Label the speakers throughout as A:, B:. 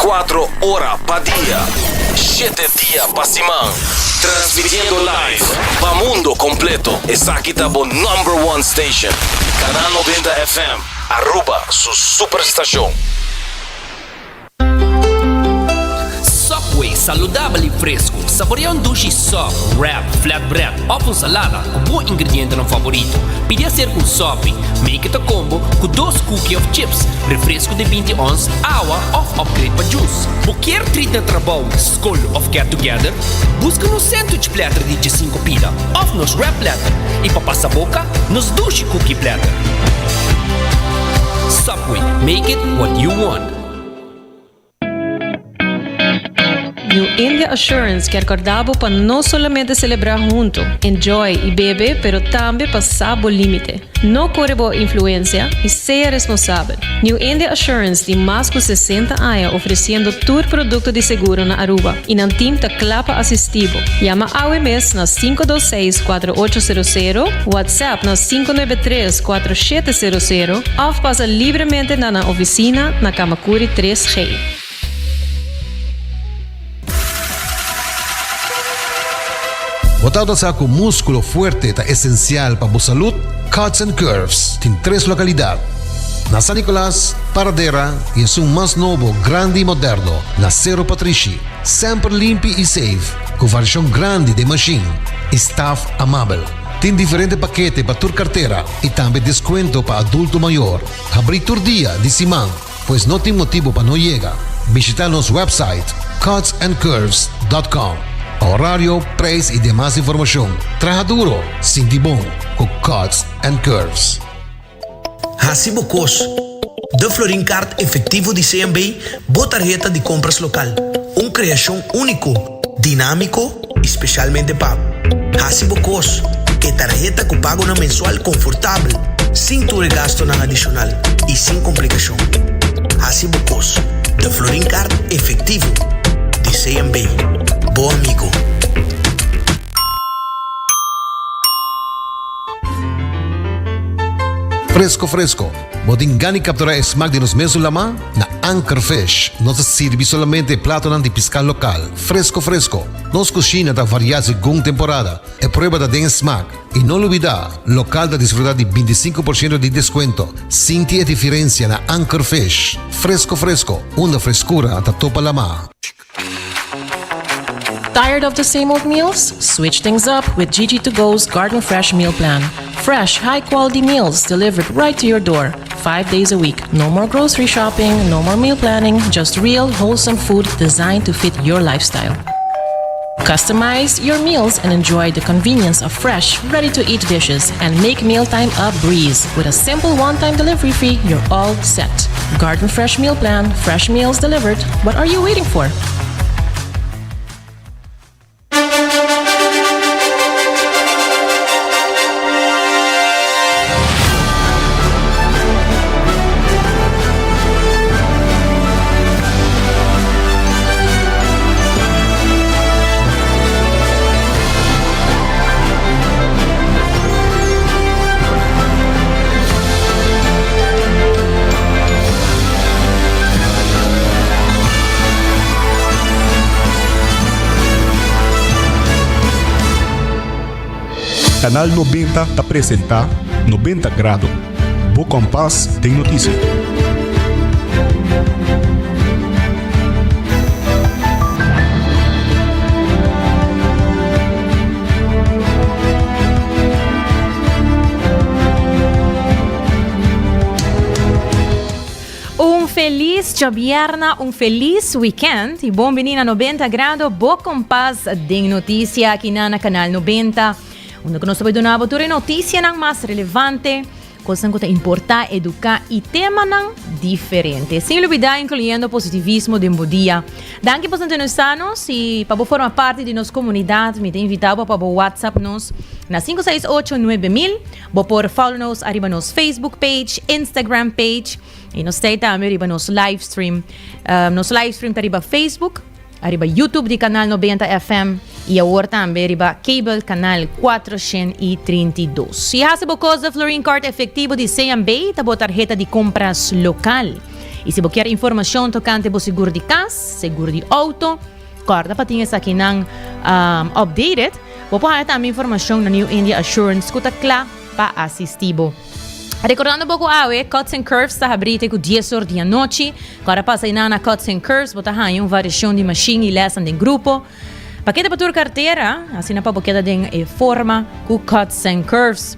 A: 24 ora pa dia, shete dia pa siman. Transmitiendo live pa mundo completo. Esaki ta bo number one station. Canal 90 FM, Aruba su superstacion.
B: Subway, saludabel y fresco. Saborea un dushi sub, wrap, flatbread of un salada cu bo ingredientenan favorito. Pidi acerca un sopi, make it a combo cu dos cookie of chips, refresco di binti ons, awa of upgrade pa juice. Bo kier treat na trabou, scol of get together? Busca nos sandwich platter di diesinco pida of nos wrap platter y pa pasa boca, nos dushi cookie platter. Subway, make it what you want.
C: New India Assurance kier corda bo pa no solamente celebra hunto, enjoy y bebe pero tambe pa sa bo limite. No core bo influencia y sea responsabel. New India Assurance tin mas cu 60 aña ofreciendo tur producto di seguro na Aruba y nan team ta cla pa asisti bo. Yama awe mes na 526 4800, WhatsApp na 593 4700 of pasa libremente na nan oficina na Kamakuri 3G.
D: Bo tabata sa ku múskulo fuerte ta esensial pa bo salud? Cuts and Curves tin tres lokalidat, na San Nicolas, Paradera i esun mas nobo, grandi i moderno, na Sero Patrishi. Semper limpi i safe, ku variashon grandi den mashin i staf amabel. Tin diferente pakete pa tur kartera i tambe deskuento pa adulto mayor. Habrí tur dia di siman. Pues no tin motibo pa no yega. Bishita nos website cutsandcurves.com pa horario, prijs y demas informacion. Traha duro, sinti bon cu Cuts and Curves.
E: Hasi bo kos. De Florin Card Efectivo di CMB, bo tarheta di compras local. Un creacion unico, dinamico y specialmente pa bo. Hasi bo kos. E tarheta ku pagonan mensual konfortabel, sin tur e gastonan adishonal i sin komplikashon. Hasi bo kos. De Florin Card Efectivo di CMB. Bo amigo.
D: Fresco fresco. Bo tin gana di captura e smaak di nos mesun lama? Na Anchor Fish nos ta sirbi solamente e platonan di pisca local, fresco fresco. Nos cushina ta varia segun temporada. E prueba ta den e smaak. Y no lubida, local ta disfruta di binticinco por ciento di descuento. Sinti e diferencia na Anchor Fish. Fresco fresco, unda frescura ta topa lama.
C: Tired of the same old meals? Switch things up with Gigi to Go's Garden Fresh Meal Plan. Fresh, high quality meals delivered right to your door, five days a week. No more grocery shopping, no more meal planning, just real, wholesome food designed to fit your lifestyle. Customize your meals and enjoy the convenience of fresh, ready to eat dishes and make mealtime a breeze. With a simple one time delivery fee, you're all set. Garden Fresh Meal Plan, fresh meals delivered. What are you waiting for?
F: Canal 90 ta presenta 90 Grado, bo kompas den notisia.
G: Un felis djabierna, un felis weekend y bon bini na 90 Grado, bo kompas den noticia aki na na Canal 90, unda ku nos ta bai duna bo tur e noticianan mas relevante, Kosnan ku ta importá, eduká i temanan diferente. Sin lubidá inkluyendo positivismo den bo dia. Danki pa sintonisá nos i pa bo forma parti di nos komunidat mi ta invitá bo pa bo WhatsApp nos na 568 9000. Bo por follow nos ariba nos Facebook page, Instagram page i nos ta tambe riba nos live stream. Nos live stream ta riba Facebook. Ariba YouTube di Canal 90 FM y awor tambe riba cable Canal 432. Si hasi bo cos de Florin Card efectivo di CMB ta bo tarheta di compras local. Y si bo kier informacion tocante bo seguro di cas, seguro di auto, corda pa tin esakinan um, updated. Bo por haya tambe informacion na New India Assurance cu ta cla pa asisti bo. Recordando bo cu awe, Cuts and Curves ta habri te cu 10 or di anochi. Corda pasa einan na Cuts and Curves, bo ta haya un variacion di machine y lesan den grupo. Pakete pa tur cartera, asina pa bo keda den e forma cu Cuts and Curves.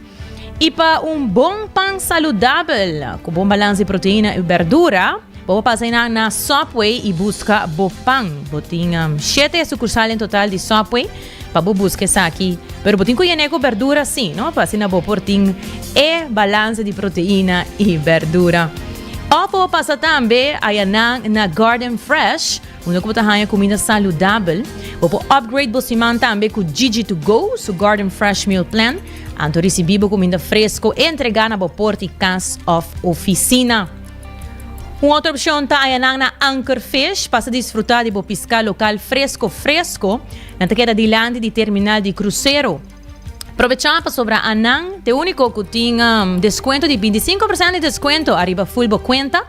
G: Y pa un bon pan saludabel, cu bon balans di proteina y berdura, bo por pasa einan na Subway y busca bo pan. Bo tin shete sucursal en total di Subway pa bo busca esaki. Pero bo tin cu yene cu berdura si, no? Pa asina bo por tin e balans di proteina y berdura. Of bo por pasa tambe ayanan na Garden Fresh. Unda ku bo ta haña kuminda saludabel. Bo por upgrade bo siman tambe ku Gigi To Go, su Garden Fresh Meal Plan. Anto risibí bo kuminda fresko entregá na bo port di kas òf ofisina. Un otro opshon ta haña nan na Anchor Fish. Pasa disfrutá di bo piská lokal fresko fresko. Nan ta keda dilanti di terminal di krusero. Probechá pasobra anan t'e úniko ku tin deskuento di 25% di deskuento ariba full bo kuenta.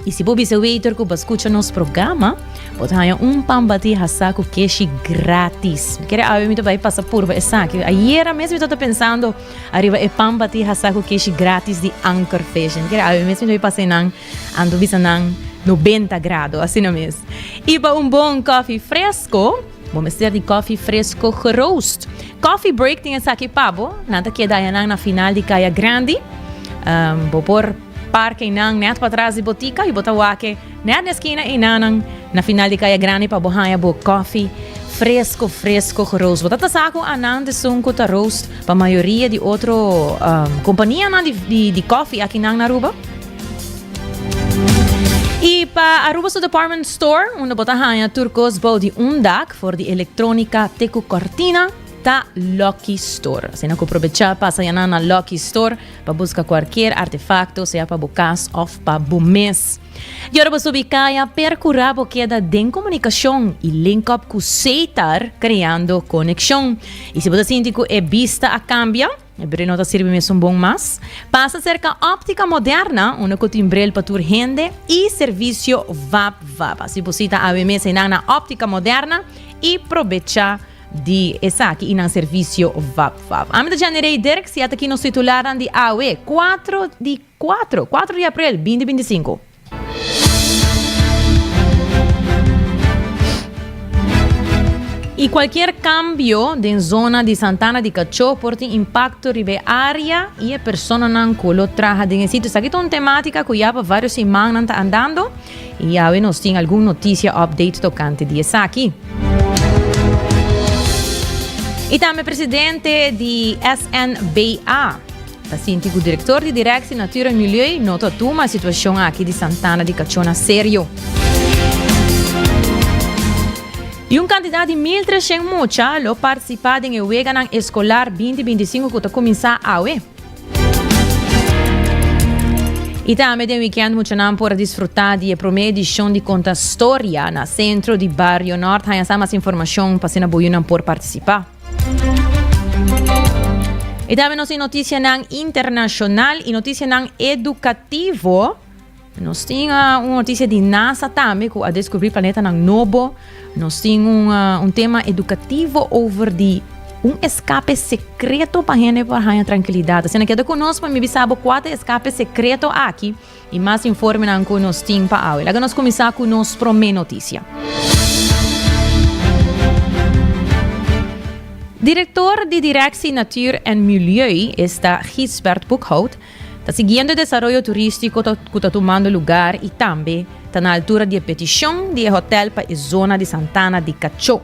G: I si bo bisa waiter ku bo a skucha nos programa, bo ta haña un pan batí hasá ku keshi gratis. Mi kere awe mi ta bai pasa purba esaki. Ayera mes mi tabata pensando ariba e pan batí hasá ku keshi gratis di Anchor Fish. Mi kere awe mes mi ta bai pasa einan anto bisa nan 90 grado, asina mes. I pa un bon kòfi fresko, bo mester di kòfi fresko geroost. Coffee Break tin esaki pa bo. Nan ta keda ayanan na final di Kaya Grandi. Bo por Park einan net patras di botica y bo ta wak net na eskina einanan na final di Caya Grandi pa bo haña bo koffie fresco fresco geroost. Bo ta ta sa cu anan ta esun cu ta roost pa mayoria di otro companianan di di koffie akinan na Aruba. Y pa Aruba su department store unda bo ta haña tur cos bou di un dak for di electronica te cu cortina ta Lucky Store. Asina cu probecha pasa yanan na Lucky Store. Pa buska kualkier artefakto, sea pa bo kas òf pa bo mes. I ora bo subi kaya, perkurá bo keda den komunikashon i link up ku Setar kreando konekshon. I si bo ta sinti ku e bista a kambia, e bril no ta sirbi mesun bon mas, pasa serka Óptica Moderna, unda ku tin bril pa tur hende i servisio vap vap. Hasi bo sita awe mes einan na Óptica Moderna i probechá. Di esaki i nan servisio vap vap. Ami ta Jenny Rey Dirks i ataki nos titularnan di awe, 4 di 4, 4 di aprel, 2025. I kualkier kambio den zona di Santana di Kachó por tin impakto riba e área i e personanan ku lo traha den e sitio. Esaki ta un temátika ku ya pa vários simannan ta andando. I awe nos tin algun noticia update tocante di esaki. I tambe presidente di SNBA ta sinti cu director di Directie Natuur en Milieu no ta tuma e situacion aki di Santana di Cachó na serio. I un cantidad di 1300 mucha lo participa den e weganan escolar 2025 cu ta cuminsa awe. I tambe den weekend muchanan por a disfruta di e prome edicion di Conta Storia na Centro di Bario Nort. Haña sa mas informacion pa asina bo yunan por participa. I tambe nos tin noticianan internacional y noticianan educativo. Nos tin un noticia di NASA tambe cu a descubri planetanan nobo. Nos tin un, un tema educativo over di un escape secreto pa hende por haña tranquilidad. Asina keda cu nos pa mi bisa bo cua ta escape secreto aki y mas informenan cu nos tin pa awe. Laga nos cuminsa cu nos prome noticia. Director di Directie Natuur en Milieu, esta Gisbert Boekhout, Ta siguiendo e desaroyo turístiko ku ta tumando lugar i tambe ta na altura di e petishon di e hotèl pa e zona di Santana di Kachó.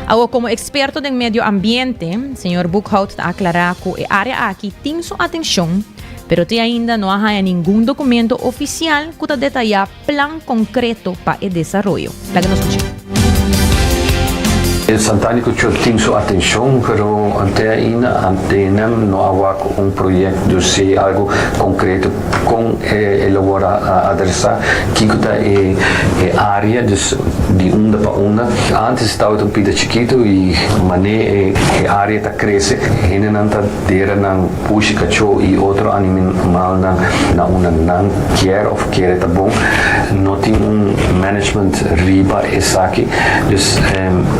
G: Awor komo eksperto den medio ambiente, señor Boekhout ta aklará ku e área aki tin su atenshon, pero te ainda no a haña ningun dokumento ofisial ku ta detayá plan konkreto pa e desaroyo. Laga nos skucha.
H: E Santana di Kachó tin su atenshon, pero te ainda DNM no a wak un proyekto, dus si algu konkreto kon e lo wòrdu adresá, kiko ta e área, dus di unda pa unda. Ántes tabata un pida chikitu i manera e área ta krese, hendenan ta dera nan pushi kachó i otro animalnan na unda nan kier òf kere ta bon. No tin un management riba esaki, dus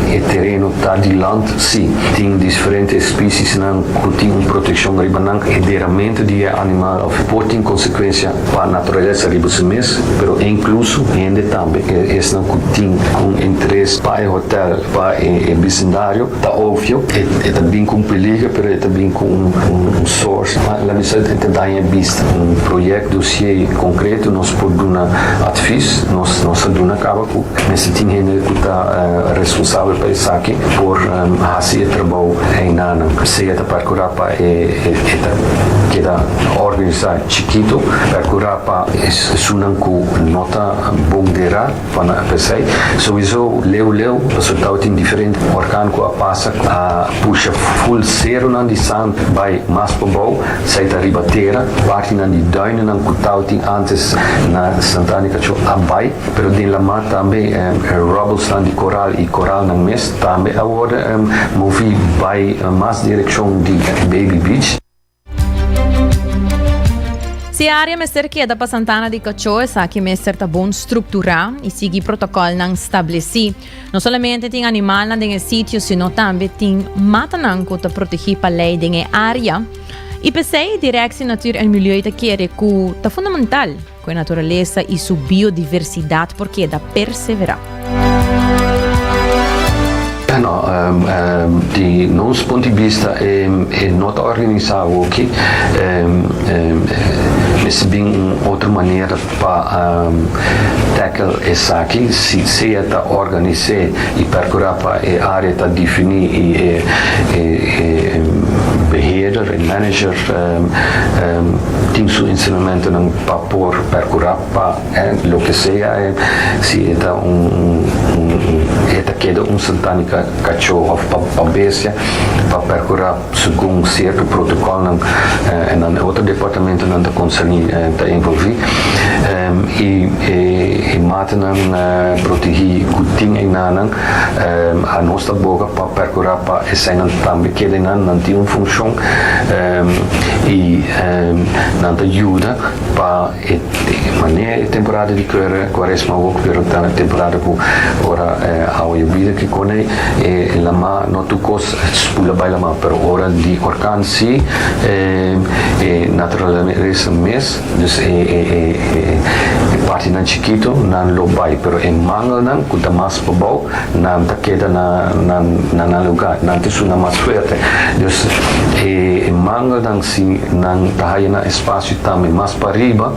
H: e tereno ta di land, sí. Tin diferente especiesnan ku tin un protekshon riba nan. E deramentu di e animal òf por tin konsekuensia pa naturalesa riba su mes, pero inkluso hende tambe. Esnan ku tin un interes pa e hotel, pa e bisindario. Ta obvio, e ta bin ku un peliger, pero e ta bin ku un source. Ma la bisa e ta daña e bista. Un project, dossier concreto nos por duna advies, nos nos a duna caba cu mester tin hende cu ta responsabel pa esaki por haci e trabou einanan. Sea ta percura pa e e ta keda organisa chikito, percura pa esunnan cu no ta bon dera. Pa na p'esei, souiso leu leu, pasobra tabatin diferente orkan ku a pasa ku a pusha ful seronan di sand bai mas pabou, esei ta riba tera, partinan di duinennan ku tabatin antes na Santa Ana Kachó a bai, pero den lamá tambe rubblesnan di koral i koralnan mes tambe a wòrdu moví bai mas direkshon di Baby Beach.
G: Si e área mester keda pa Santana di Kachó, esaki mester ta bon strukturá i sigui protokòlnan stablesí. No solamente tin animalnan den e sitio, sino tambe tin matanan ku ta protegí pa lei den e área. I p'esei Directie Natuur en Milieu ta kere ku ta fundamental Ku e naturalesa i su biodiversidat por keda perseverá.
H: No, di nos punto di bista e no ta organisá awoki. Mester bin un otro manera pa tackle esaki, si sea ta organis'é i perkurá pa e área ta definí i e beheerder, e manager tin su instrumentonan pa por percura pa loke sea e si e ta un e ta keda un santani cacho of pa bestia pa percura segun cierto protocolnan en dan otro departamentonan ta concerni ta envolvi y e matenan protegi cu tin eynanan a nos ta boga pa percura pa eseinan tambe keda eynan nan tin un funcion y nan ta yuda pa e manera e temporada di cuaresma awor pero ta temporada cu ora awa yobida ki cone e lama no tur cos spula bay lama pero ora di orkan si e naturalesa mes dus e partinan chikito nan lo bay pero e mangelnan cu ta mas pabou Nan ta keda na na nan lugar, nan ta suna mas fuerte. Dus e mangelnan si nan ta haya nan espacio tambe mas pariba,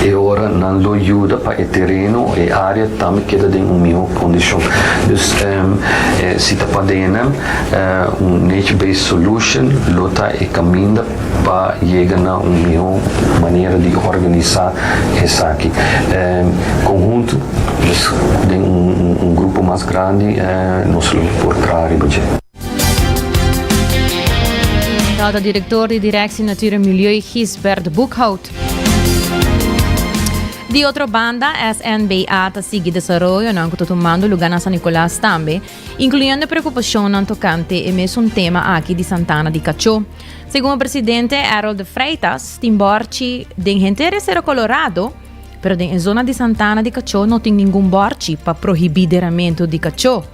H: e ora nan lo yuda pa e tereno, e area tambe keda den un miho condicion. Dus si ta pa DNM, un nature based solution lo ta e caminda pa yega na un mihó manera di organisá esaki konhunto, dus den un grupo mas grandi nos lo por traha riba dje.
G: Tabata direktor di Directie Natuur en Milieu Gisbert Boekhout. Di otro banda, SNBA ta sigui desaroyonan ku ta tumando lugá na San Nicolas tambe. Inkluyendo preokupashonnan tokante e mesun tema aki di Santana di Kachó. Segun e presidente Errol de Freitas, tin bòrchi den henter e Sero Colorado, pero den e zona di Santana di Kachó no tin ningun bòrchi pa prohibí deramentu di kachó.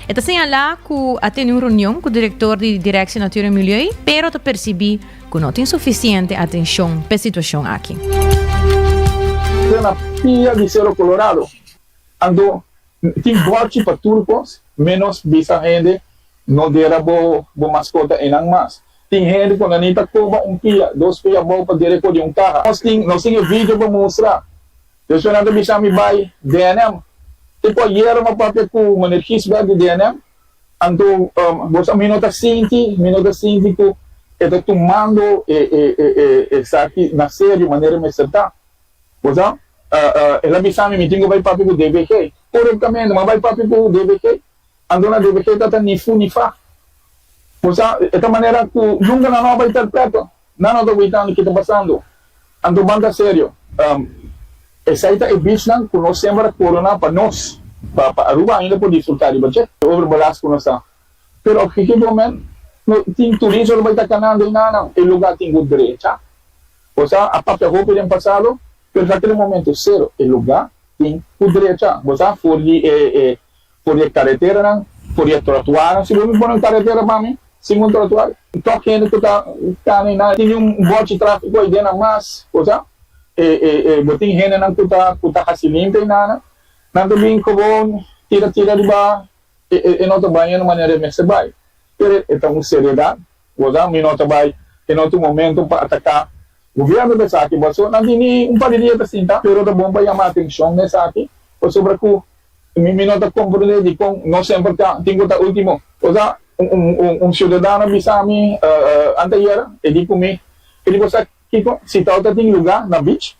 G: E ta señalá ku a tene un reunion ku direktor di Directie Natuur en Milieu, pero ta persibí ku no tin sufisiente atenshon p'e situashon aki.
I: Ta na pia di Sero Colorado. Anto tin bòrchi pa tur kos, ménos bisa hende no dera bo bo maskota einan mas. Tin hende ku nan ta koba un pia, dos pia abou pa dera e kos den un kaha. Nos tin nos tin e video pa mustra. Despues nan ta bisa mi bai DNM. Tipo ayera mi a papia ku meneer Gisbert di DNM, anto bo sa mi no ta sinti, mi no ta sinti ku e ta tumando e e e esaki na serio manera mester ta. Bo sa, el a bisa mi, mi tin ku bai papia ku DVG. Korektamente, mi a bai papia ku DVG. Anto na DVG ta ta ni fu ni fa. Bo sa, e ta manera ku nunka nan no a bai perpleto. Nan no ta witando ki ta pasando. Anto ban ta serio. Esei ta e beachnan ku nos semper a korona pa nos, pa pa Aruba ainda por disfruta riba dje. E overbelast ku nos ta. Pero op gegeven moment no tin turismo lo bai ta kanando einanan. E luga tin ku drecha. Bo sa, a papia hopi den pasado, pero ta kere momento sero. E luga tin ku drecha. Bo sa, for di e e For di e kareteranan, for di e trotuarnan. Si bo mi pone un karetera pa mi, sin un trotuar, tòg hende ku ta kana i nan tin un bòchi tráfiko ei den nan mas. Bo sa? E, e, e, bo tin hendenan ku ta, ku ta hasi limpia i nana. Nan ta bin kobon tira tira riba e, e, e no ta bai e manera e mester bai. Pero e ta un seriedat. Bo sa? Mi no ta bai e no ta un momento pa ataká gobièrnu pa esaki. Pasobra nan tin ni un par di dia ta sinta, pero ta bon pa yama atenshon na esaki, pasobra ku Mi mi no ta comprende dicon no semper ta tin cu ta ultimo. Osea, un un un un ciudadano a bisa mi anteayer, e di cu mi, e di bo sa kico, si tawata tin luga na beach,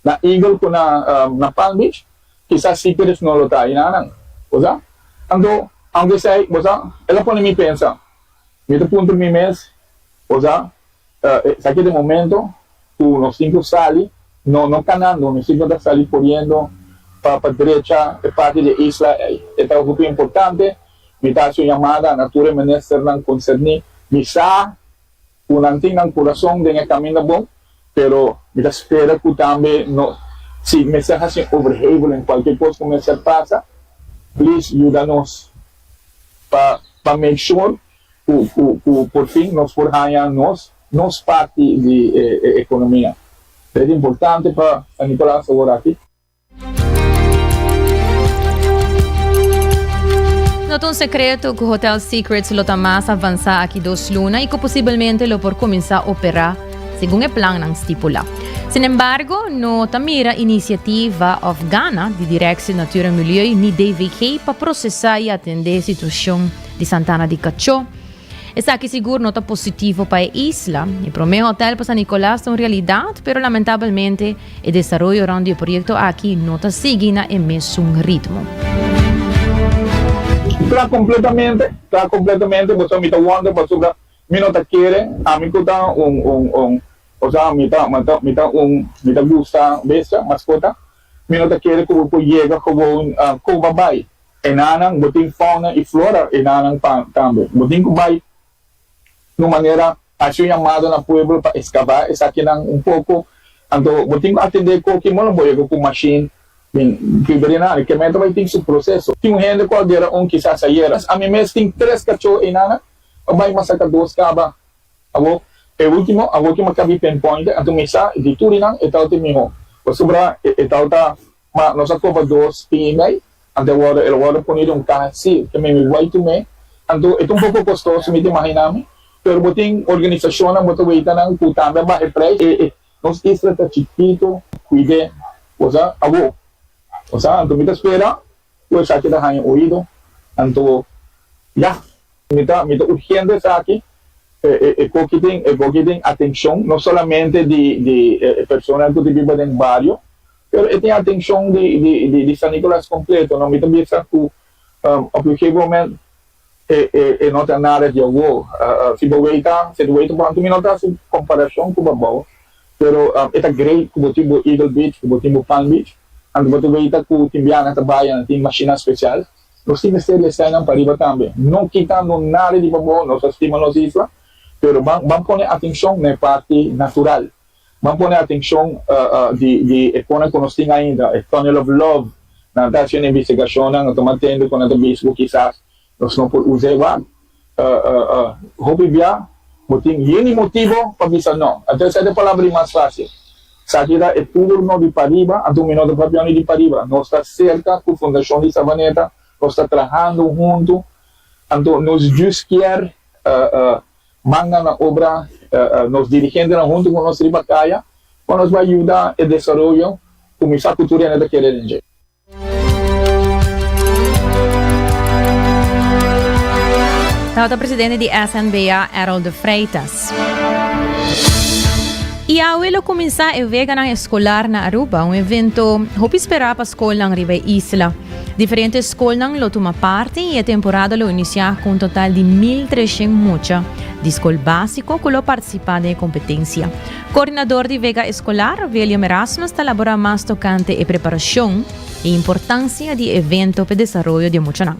I: na Eagle cu na na Palm Beach, kisas Secrets no lo ta ayina nan. Bo sa? Anto, aunke esey, bo sa, el a pone mi pensa. Mi ta puntra mi mes, bo sa, Esaki ta e momento cu nos tin cu sali, no no canando, nos tin cu ta sali coriendo pa pa drecha e parti di e isla ey. E ta hopi importante, mi ta haci un yamada na tur e ministernan concerni, mi sa cu nan tin nan curason den e caminda bon, pero mi ta spera cu tambe no, si mester haci un overheveling, cualkier cos cu mester pasa, please yuda nos pa pa make sure ku ku ku por fin nos por haña nos nos parti di e e ekonomia. Ta importante pa San Nicolas awor aki.
G: No ta un sekreto ku Hotel Secrets lo ta mas avansá aki dos luna i ku posibelmente lo por kuminsá operá segun e plannan stipulá. Sinembargo, no ta mira inisiativa òf gana di Directie Natuur en Milieu ni DVG pa prosesá i atendé e situashon di Santana di Kachó. Esaki sigur no ta positivo pa e isla. E promé hotel pa San Nicolas ta un realidat, pero lamentabelmente e desaroyo rond di e proyekto aki no ta sigui na e mesun ritmo.
I: Kla kompletamente, kla kompletamente, pasobra mi ta wonder pasobra mi no ta kere, ami ku ta un un un osea mi ta mi ta mi ta un mi ta gusta bestia, maskota, mi no ta kere ku bo por yega gewoon koba bai. Enanan bo tin fauna i flora enanan tambe. Bo tin ku bai na un manera hasi un yamada na pueblo pa eskavá esakinan un poko. Anto bo tin ku atendé koki mola bo yega ku mashin bin kibra enanan. Ke meta bai tin su proseso. Tin un hende ku a dera un kisas ayera. Ami mes tin tres kachó enanan pa bai masaka dos kaba. Awor e ultimo awor ki mi a kabi pinpointe anto mi sa di tur enan e tabata e mihó. Pasobra e tabata Ma nos a koba dos pin i mei, anto e wòrdu el a wòrdu poni den un kaha sil, ke mi mi bai tum'é. Anto e ta un poko kostoso, mi ta imaginá mi, pero bo tin organisashonnan, bo ta weita nan ku tambe a baha e preis. E e nos isla ta chikitu, kuid'é, bo sa, awor, bo sa, anto mi ta spera ku esaki ta haña oido, anto ya. Mi ta mi ta urgente esaki, e e e koki tin e koki tin atenshon, no solamente di di e personanan ku ta biba den bario, Pero e tin atencion di di di di San Nicolas completo no mi ta bisa cu op un gegeven moment e e e no ta nada di awo si bo weita si bo weita bo mi no ta haci comparacion cu Babao pero e ta great cu bo tin bo Eagle Beach cu bo tin bo Palm Beach anto bo ta weita cu tin bianan ta bay nan tin machina special nos tin mester di esainan pariba tambe no kitando nada di Babao nos ta stima nos isla pero ban ban pone atencion na e parti natural. Ban pone atencion di di e conan cu nos tin ainda, e Tunnel of Love, nan ta haciendo investigacionnan, nan ta mantendo cu nan ta bisa cu kisas nos no por usa e wak. Hopi bia bo tin yeni motibo pa bisa no. Anto esaki ta e palabra di mas facil. Esaki ta e turno di pariba, anto mi no ta papiando di pariba. Nos ta cerca cu Fundacion di Savaneta, nos ta trahando hunto, anto nos just kier Manda na obra nos dirigentenan huntu ku nos riba kaya pa nos bai yuda e desaroyo kuminsá ku tur hende ta kere den dje.
G: Tabata presidente di SNBA Errol de Freitas. Y awe lo cuminsa e weganan escolar na Aruba, un evento hopi spera pa scolnan riba e isla. Diferente scolnan lo tuma parti y e temporada lo inicia cu un total di 1300 mucha di scol basico cu lo participa den e competencia. Coordinador di Wega Escolar, William Erasmus ta labora mas tocante e preparacion y importancia di e evento p'e desaroyo di e muchanan.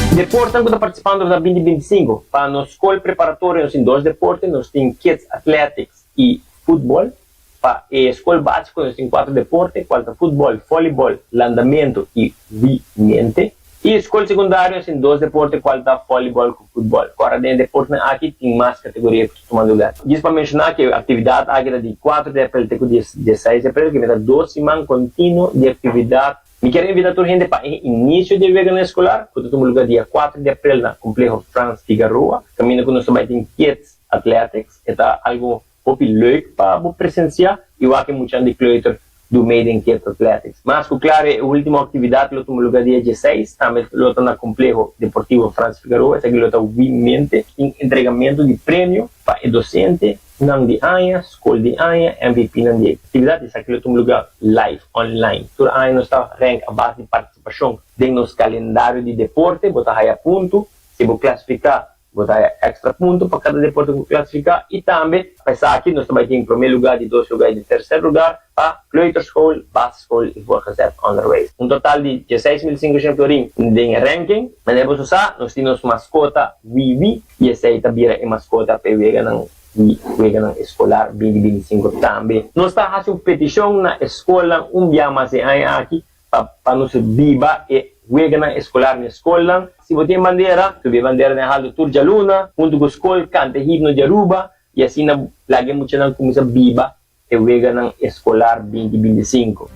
J: Deportenan ku ta partisipando na binti 25 Pa nos skol preparatorio nos tin dos deporte, nos tin Kids Athletics i Futbol. Pa e skol básiko nos tin kuater deporte, kual ta futbol, volleyball, landamentu i wimente. I skol sekundario nos tin dos deporte, kual ta volleyball ku futbol. Kòrda den e deportenan aki tin mas kategoria ku ta tuma lugá. Djis pa menshoná ku e aktividat aki ta di kuater di aprel te ku diesseis di aprel, ku ta dos siman kontinuo di aktividat. Mi kier invita tur hende pa e inicio di e weganan escolar cu ta tuma lugar dia 4 di april na Compleho Frans Figaroa, caminda cu nos ta bay tin Kids Athletics. E ta algo hopi leuk pa bo presencia y wak e muchan di kleuter do mee den Kids Athletics. Mas cu claro e ultimo actividad lo tuma lugar dia 16, tambe lo ta na Compleho Deportivo Frans Figaroa, esaki lo ta Wimente. Tin entregamento di premio pa e docente. Nan di aña, skol di aña, MVP nan di aktividat, esaki lo tuma lugá live, online. Tur aña nos ta rank a base di partisipashon den nos kalendario di deporte, bo ta haya punto, si bo klasifiká bo ta haya èkstra punto pa kada deporte ku bo klasifiká i tambe pa esaki nos ta bai tin promé lugá, di dos lugá i di terser lugar pa kleuterschool, basisschool i voortgezet onderwijs. Un total di 16.500 florin den ranking. Manera boso sa, nos tin nos maskota Wiwi. I esei ta bira e maskota pa e weganan di weganan eskolar binti 25 tambe. Nos ta hasi un petishon na e skolnan un bia mas e aña aki pa pa nos biba e weganan eskolar na e skolnan. Si bo tin bandera, subi e bandera den haltu tur djaluna huntu ku skol, kanta e himno di Aruba i asina laga e muchanan kuminsá biba e weganan eskolar binti 25.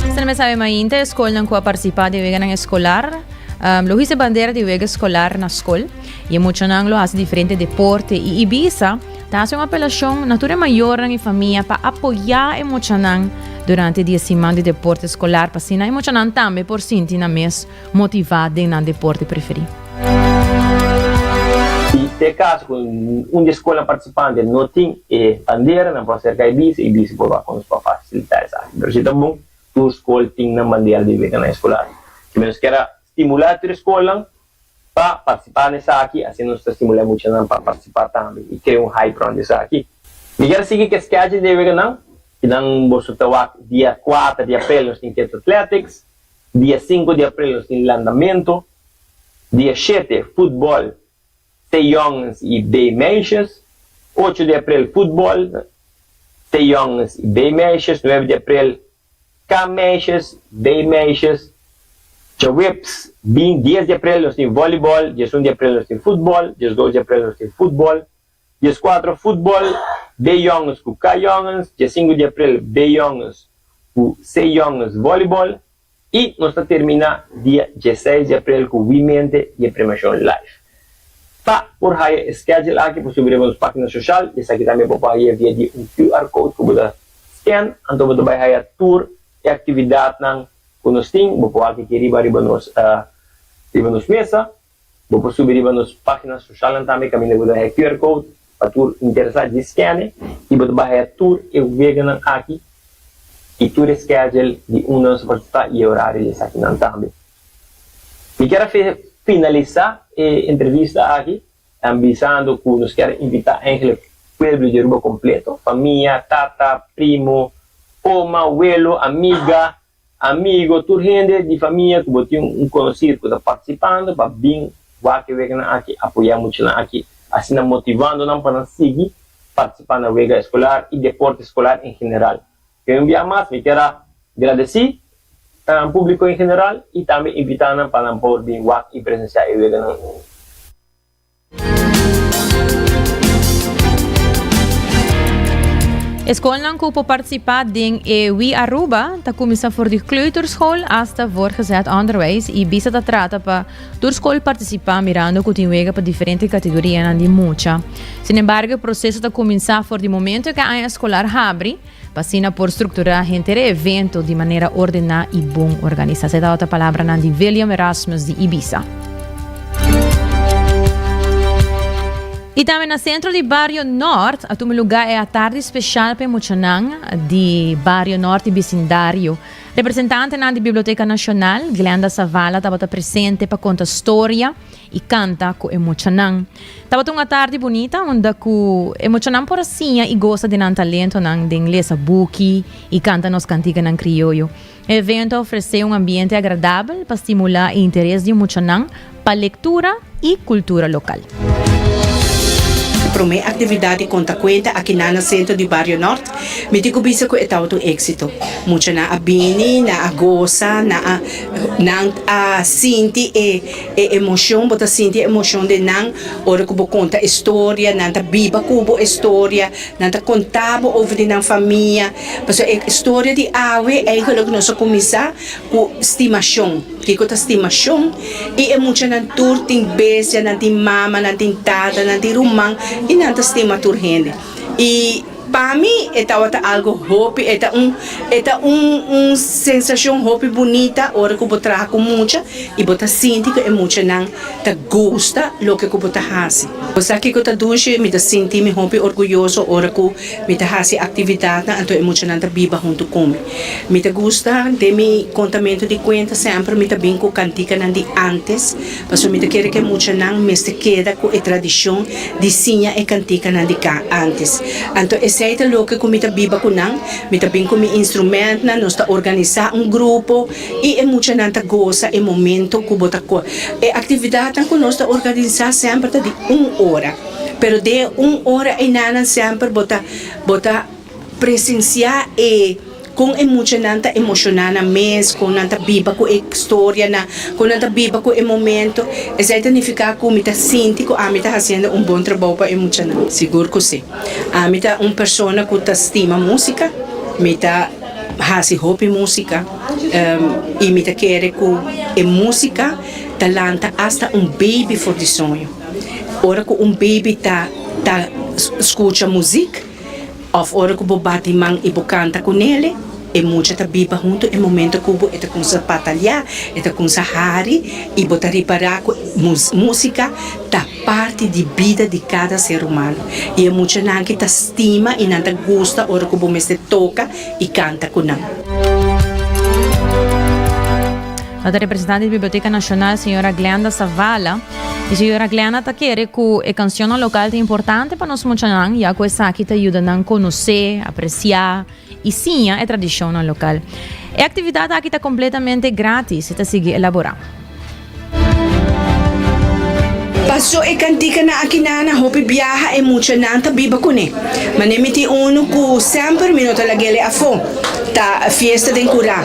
G: Esnan mester sabe mainta e skolnan ku a partisipá den weganan eskolar lo hisa e bandera di wega eskolar na skol i e muchanan lo hasi diferente deporte i Ibisa ta hasi un apelashon na tur e mayornan i famia pa apoyá e muchanan durante di e siman di deporte eskolar pa asina e muchanan tambe por sinti nan mes motivá den nan deporte preferí.
J: Si ta e kaso ku un di e skolnan partisipante no tin e bandera, nan por aserka e bise i bise por wak ku nos pa fasilitá esaki. Pero si ta bon, tur skol tin nan bandera di weganan eskolar. Kimen nos kier a stimulá tur e skolnan pa partisipá na esaki, asina nos ta stimulá e muchanan pa partisipá tambe i krea un hype rònt di esaki. Mi kier a sigui ku e schedule di e weganan, kinan boso ta wak dia kuater di aprel nos tin Kids Athletics, Dia sinku di april nos tin landamento, dia shete futbol C jongens y B meisjes, ocho di april futbol C jongens y B meisjes, nuebe di april K meisjes, B meisjes, djaweps bin dies di april nos tin volleyball, diesun di april nos tin futbol, diesdos di april nos tin futbol, dieskuatro futbol B jongens ku K jongens, diesinku di april B jongens ku C jongens volleyball y nos ta termina dia 16 di april ku Wimente di e premiacion live. Pa por haya e schedule aki por subi riba nos pagina social y esaki tambe bo por haya via di un QR code ku bo ta scan anto bo ta bay haya tur e actividadnan ku nos tin bo por wak aki riba riba nos riba nos mesa. Bo por subi riba nos página soshalnan tambe kaminda bo ta haya QR code pa tur interesá djis skene i bo ta bai haya tur e weganan aki i tur e schedule di unda nos ta partisipá i e orario di esakinan tambe. Mi kier a finalisá e entrevista aki bisando ku nos kier invitá eigenlijk pueblo di Aruba kompleto, famia, tata, primo, oma, welo, amiga, Amigo, tur hende di famia ku bo tin un konosir ku ta partisipando pa bin wak e weganan aki, apoyá muchanan aki, asina motivando nan pa nan sigui partisipá na wega eskolar i deporte eskolar en general. Ke un bia mas mi kier a gradesí públiko en general i tambe invitá nan pa nan por bin wak i presensiá e weganan.
G: E skolnan ku por partisipá den e We Aruba ta kuminsá for di kleuterschool hasta voortgezet onderwijs i bisa ta trata pa tur skol partisipá mirando ku tin wega pa diferente kategorianan di mucha. Sinembargo e proseso ta kuminsá for di momento ku e aña eskolar habri pa asina por strukturá henter e evento di manera ordená i bon organisá. Esei tabata palabranan di William Erasmus di Ibisa. Y tambe na Centro di Bario Noord a tuma lugar e atardi special pa e muchanan di Bario Noord y bisindario. Representantenan di Biblioteca Nacional, Glenda Zavala tabata presente pa conta storia y canta cu e muchanan. Tabata un atardi bunita unda cu e muchanan por a siña y gosa di nan talentonan den lesa buki y canta nos canticanan crioyo. E evento a ofresé un ambiente agradabel pa stimulá e interes di muchanan pa lektura i kultura lokal.
K: E promé aktividat di konta kuenta akinan na Sentro di Bario Nort, mi tin ku bisa ku e tabata un éksito. Muchanan a bini, nan a gosa, nan a nan a sinti e e emoshon, bo ta sinti e emoshon den nan ora ku bo konta e storia, nan ta biba ku bo e storia, nan ta konta bo over di nan famia. Pasobra e storia di awe eigenlijk nos a kuminsá ku stimashon. Kiko ta stimashon? I e muchanan tur tin bestia, nan tin mama, nan tin tata, nan tin ruman i nan ta stima tur hende. I pa mi e tabata algu hopi, e ta un e ta un un sensashon hopi bunita ora ku bo traha ku mucha i bo ta sinti ku e muchanan ta gusta loke ku bo ta hasi. Bo sa kiko ta dushi? Mi ta sinti mi hopi orguyoso ora ku Mi ta hasi aktividatnan anto e muchanan ta biba huntu ku mi. Mi ta gusta den mi kontamentu di kuenta semper mi ta bin ku kantikanan di ántes, pasobra mi ta kere ku e muchanan mester keda ku e tradishon di siña e kantikanan di ántes. Anto esei ta loke ku mi ta biba ku nan. Mi ta bin ku mi instrumentnan, nos ta organisá un grupo i e muchanan ta gosa e momento ku bo ta. E aktividatnan ku nos ta organisá semper ta di un ora. Pero den un ora einanan semper bo ta bo ta presenciá e con e muchanan ta emocioná nan mes, con nan ta biba cu e storianan, con nan ta biba cu e momento. Esei ta nifica cu mi ta sinti cu ami ta haciendo un bon trabou pa e muchanan. Sigur cu si. Ami ta un persona cu ta stima musica, mi ta haci hopi musica y mi ta kere cu e musica ta lanta hasta un baby for di soño. Ora ku un baby ta ta skucha muzik òf ora ku bo bati man i bo kanta ku nele, e mucha ta biba huntu e momento ku bo e ta kumsa pataliá, e ta kumsa hari i bo ta ripará ku músika ta parti di bida di kada ser humano. I e muchanan ki ta stima i nan ta gusta ora ku bo mester toka i kanta ku nan.
G: Ta representante di Biblioteca Nacional, señora Glenda Zavala. Y señora Glenda ta kere cu e cancionnan local ta importante pa nos muchanan, ya cu esaki ta yuda nan conoce, aprecia y siña e tradicionnan local. E actividad aki ta completamente gratis y ta sigui elabora.
K: Paso e kantikanan akinan hopi biaha e muchanan ta biba kuné. Mane mi tin unu ku semper mi no ta lag'el afó. Ta fiesta den kurá.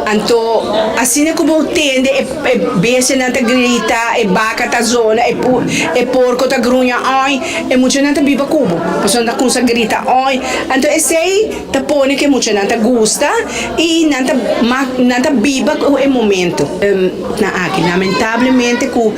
K: Anto asina ku bo tende e bestianan ta grita, e baka ta zona, e e porko ta gruña òi, e muchanan ta biba ku bo. Pasobra nan ta kumsa grita òi. Anto esei ta pone ku e muchanan ta gusta i nan ta nan ta biba ku e momento. Na aki lamentablemente ku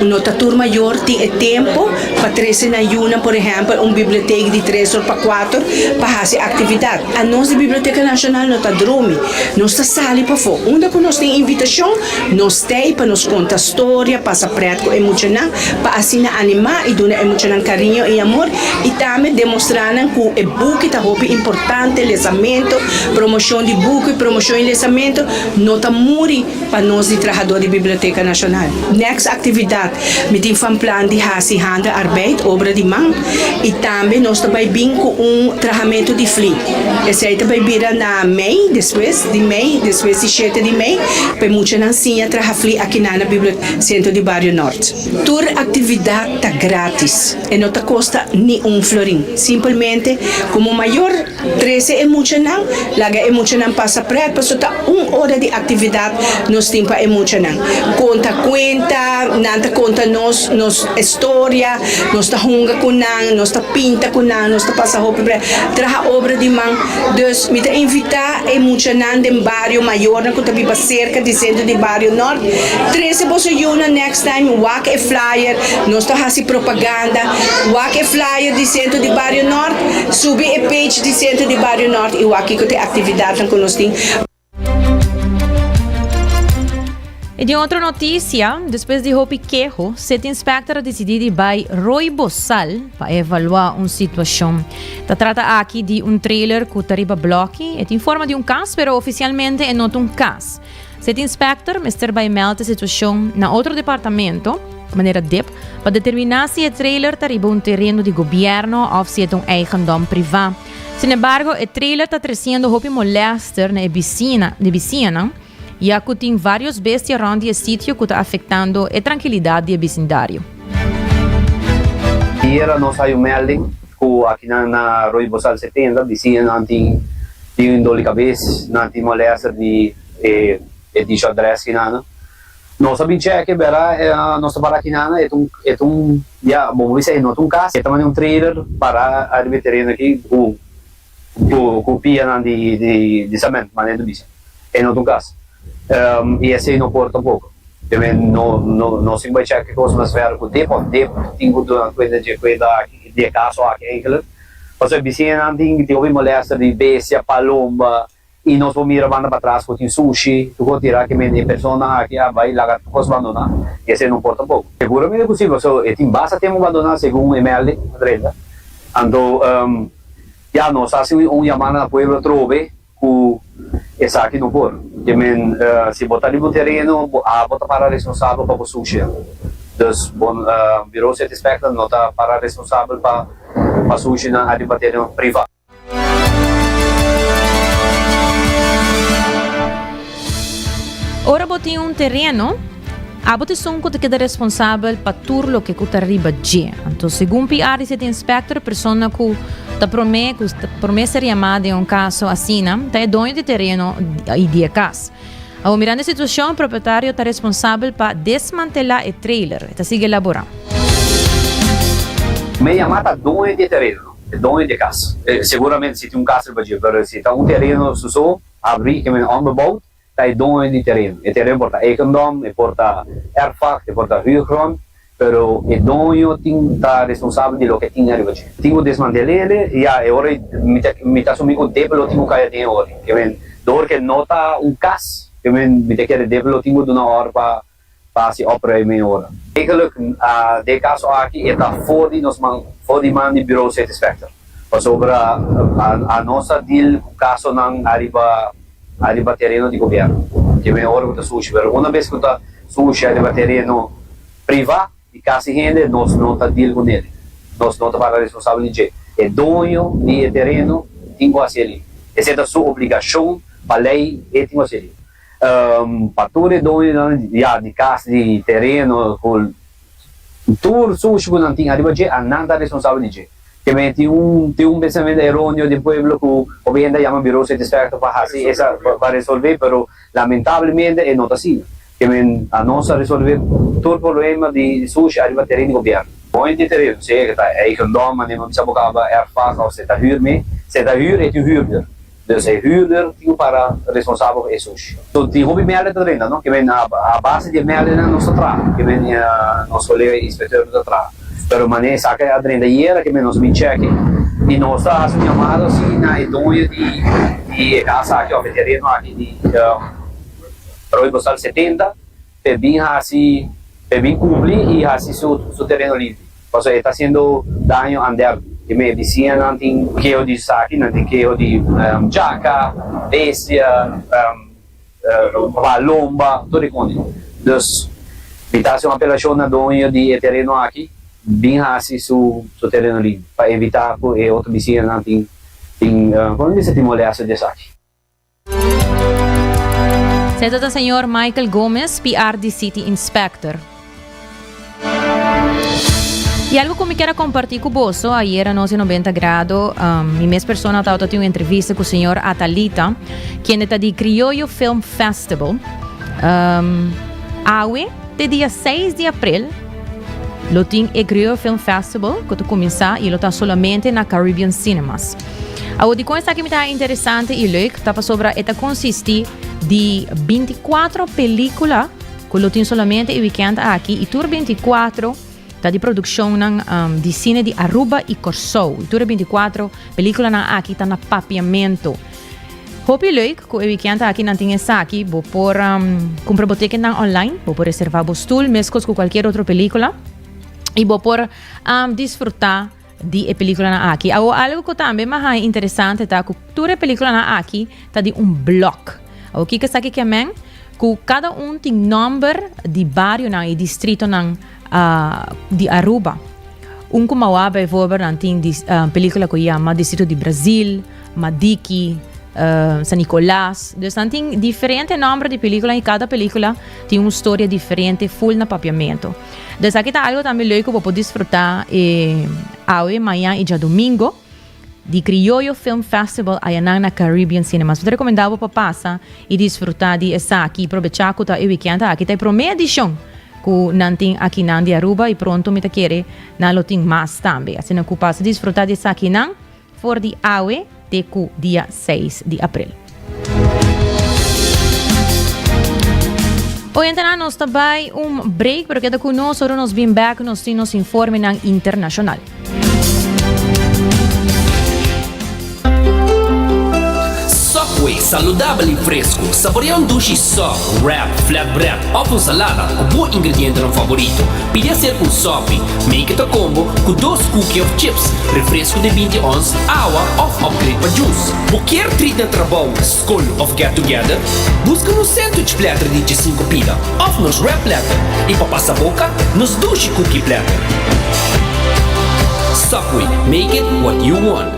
K: no ta tur mayor tin e tempo pa trese nan yunan por ehèmpel un bibliotek di tres or pa kuater pa hasi aktividat. Anos di Biblioteka Nashonal no ta drumi, nos ta sali pafó. Unda ku nos tin invitashon nos t'ei pa nos konta storia, pasa prèt ku e muchanan pa asina animá i duna e muchanan kariño i amor i tambe demostrá nan ku e buki ta hopi importante, lesamentu, promoshon di buki, promoshon i lesamentu no ta muri. Pa nos di trahadó di Biblioteka Nashonal. Next aktividat, mi tin van plan di hasi handenarbeid, obra di man, i tambe nos ta bai bin ku un trahamentu di fli. Esei ta bai bira na mei, despues di mei, despues di shete di mei, pa e muchanan siña traha fli akinan na Biblioteka Sentro di Bario Nort. Tur aktividat ta gratis, e no ta kosta ni un florin. Simpelmente, komo mayor, Trese e muchanan, laga e muchanan pasa pret paso ta un ora di actividad nos tin pa e muchanan. Conta cuenta, nan ta conta nos nos storia, nos ta hunga cu nan, nos ta pinta cu nan, nos ta pasa hopi pret, traha obra di man. Dus mi ta invita e muchanan den bario, mayornan cu ta biba cerca di centro di bario Nort, trese boso yunan next time, wak e flyer, nos ta haci propaganda, wak e flyer di centro di bario Nort. Subi e page di Centro di Bario Nort i wak kiko ta e aktividatnan ku nos tin.
G: Y den otro noticia, despues di hopi keho, City Inspector a dicidi di bay Rooi Bosal pa evalua un situacion. Ta trata aki di un trailer cu ta riba bloki. E tin forma di un cas, pero oficialmente e no ta un cas. City Inspector mester bay meld e situacion na otro departamento, manera dip, pa determina si e trailer ta riba un tereno di gobierno of si e ta un eigendom priva. Sin embargo, e trailer ta treciendo hopi molester na e bicina, di biciñanan, ya cu tin varios bestia rond di e sitio cu ta afectando e trankilidad di e bisindario.
L: Ayera nos hay un melding cu akinan na Rooi Bosal 70 bisiñanan tin tin un doli cabes, nan tin molester di e e dicho adres kinana. Nos a bin cheke bera nos ta para kinana e ta un e ta un ya bo bisa e no ta un cas e ta mane un trailer para ariba e tereno aki cu Ku ku pianan di di di cement manera ta bisa e no ta un cas y esey no por tampoco te men no no no sin bay check e cos mas ver cu dip of dip tin cu duna cuenta dje cuenta aki di e caso aki eigenlijk pasobra e bisiñanan tin tin hopi molester di bestia palomba y nos por mira banda patras cu tin sushi tur cos tira ke men e persona aki a bay laga tur cos bandona y esey no por tampoco seguramente cu si pasobra e tin basta tempo bandona segun e melding a drenta anto. Ya nos hasi un yamada na pueblo atrobe ku esaki no por. Ke men si bo ta riba un tereno bo abo ta para responsabel pa bo sushia. Dus bo Bureau City Inspector no ta para responsabel pa pa sushinan ariba tereno priva.
G: Ora bo tin un tereno. Abo ta esun ku ta keda responsabel pa tur loke ku ta riba dje. Anto segun PR di City Inspector, persona ku ta promé ku ta promé ser yamá den un kaso asina ta e doño di tereno i di e kas. Awor mirando e situashon, e propietario ta responsabel pa desmantelá e trailer. E ta sigui elaborá.
L: Me yamá ta doño di e tereno, no? E doño di e kas. Seguramente si tin un kas riba dje, pero si ta un tereno su so, abrí, ke men onbebouwd, ta e doño di tereno. E tereno por ta eigendom, e por ta erfpacht, e por ta huurgrond, pero e doño tin ta responsabel di loke tin ariba dje. Tin ku desmantel'e, ya e ora mi ta mi ta asumi ku debe lo tin ku kaya den e ora. Ke men dor ke no ta un kas, ke men mi ta kere debe lo tin ku duna òrdu pa pa hasi opruiming e ora. Eigenlijk den e kaso aki e ta for di nos man, for di man di Bureau City Inspector, pasobra anos ta deal ku kasonan ariba ariba tereno di gobièrnu, ke men ora ku ta sushi, pero una bes ku ta sushi ariba tereno priva di kasi hende nos no ta deal ku nel, nos no ta para responsabel di dje. E doño di e tereno tin ku hasi elí, esei ta su obligashon pa lei e tin ku hasi elí. Pa tur e doñonan ya di kas, di tereno, ku tur sushi ku nan tin ariba dje, a nan ta responsabel di dje. Ke men tin un tin un pensamentu eroneo den pueblo ku hopi hende a yama Bureau Satisfacto pa hasi esa pa resolve, pero lamentablemente e no ta asina. Ke men a nos a resolve tur problema di sushi ariba tereno di gobièrnu. Doño di tereno, sea ke ta eigendom, manera mi bisa bo kaba erfpacht òf si ta hür mi, si ta hür e tin hürder. Dus e huurder tin ku para responsabel pa e sushi. So tin hopi mèlde ta drenta no, ke men a base di e mèldenan nos ta traha, ke men nos kolega inspekteur ta traha. Pero manera esaki a drenta ayera ke men nos a bin chèke i nos ta hasi un yamado asi na e doño di di e kas aki òf e tereno aki di Rooi Bosal 70 pa e bin hasi pa e bin kumpli i hasi su su tereno limpi. Pasobra e ta hasiendo daño ander. E me bisiñanan tin keho di esaki, nan tin keho di djaka, bestia, palomba, tur e kos. Dus mi ta hasi un apelashon na doño di e tereno aki bin hasi su tereno limpi pa evita ku e otro bisiñanan tin tin komo bisa tin molestia di esaki.
G: Esei ta señor Michael Gomez, PR di City Inspector. Y algo cu mi kier a comparti cu boso, ayer anochi 90 grado, um, mi mes persona tabata tin un entrevista cu señor Atalita, quien ta di Criollo Film Festival. Um, awe, te dia 6 di april, lo tin e Criollo Film Festival, cu ta cuminsa y lo ta solamente na Caribbean Cinemas. Awor dikon esaki mi ta interesante i leuk ta pasobra e ta konsistí di 24 pelíkula ku lo tin solamente e weekend aki i tur 24 ta di produkshonnan um, di sine di Aruba i Kòrsou. I tur e 24 pelíkulanan aki ta na papiamento. Hopi leuk ku e weekend aki nan tin esaki. Bo por kumpra bo ticketnan online, bo por reserva bo stoel meskos ku kualkier otro pelikula i bo por disfruta di e pelikulanan aki. Awor algu ku tambe mi a haña interesante ta ku tur e pelikulanan aki ta di un blòk. Awor kiko esaki ke men? Ku kada un tin nòmber di barionan i distritonan di Aruba. Un ku Mawá bijvoorbeeld nan tin di pelikula ku yama Distrito di Brazil, Madiki, San Nicolas. Dus nan tin diferente nòmber di pelikula i kada pelikula tin un storia diferente ful na papiamentu. Dus aki ta algo tambe leuk ku bo por disfrutá e awe, mañan i djadumingo di Criollo Film Festival ayanan na Caribbean Cinemas. Mi ta rekomendá bo pa pasa i disfrutá di esaki i probechá ku ta e wikènt aki ta e promé edishon ku nan tin akinan di Aruba i pronto mi ta kere nan lo tin mas tambe. Asina ku pasa disfrutá di esakinan. For di awe te ku dia seis di aprel. Oyentenan nos ta bai un break pero keda ku nos ora nos bin bek nos tin nos informenan internashonal.
B: Subway, saludabel y fresco. Saborea un dushi sub, wrap, flatbread of un salada cu bo ingredientenan favorito. Pidi hacer un sopi, make it a combo cu dos cookie of chips, refresco di 20 ons, awa of upgrade pa juice. Bo kier treat na trabou, skol of get together? Busca nos sandwich platter di 15 pida of nos wrap platter y pa pasa boca, nos dushi cookie platter. Subway, make it what you want.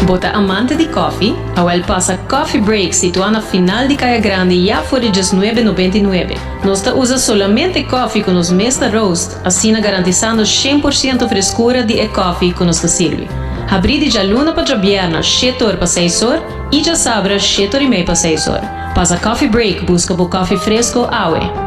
C: Bo ta amante di koffie? Awel pasa Coffee Break situá na final di Kaya Grandi ya for di djesnuebe nobenta i nuebe. Nos ta usa solamente koffie ku nos mes ta roast, asina garantisando 100% freskura di e koffie ku nos ta sirbi. Habrí di djaluna pa djabièrna shete or pa seis or i djasabra shete or i mei pa seis or. Pasa Coffee Break buska bo koffie fresko awe.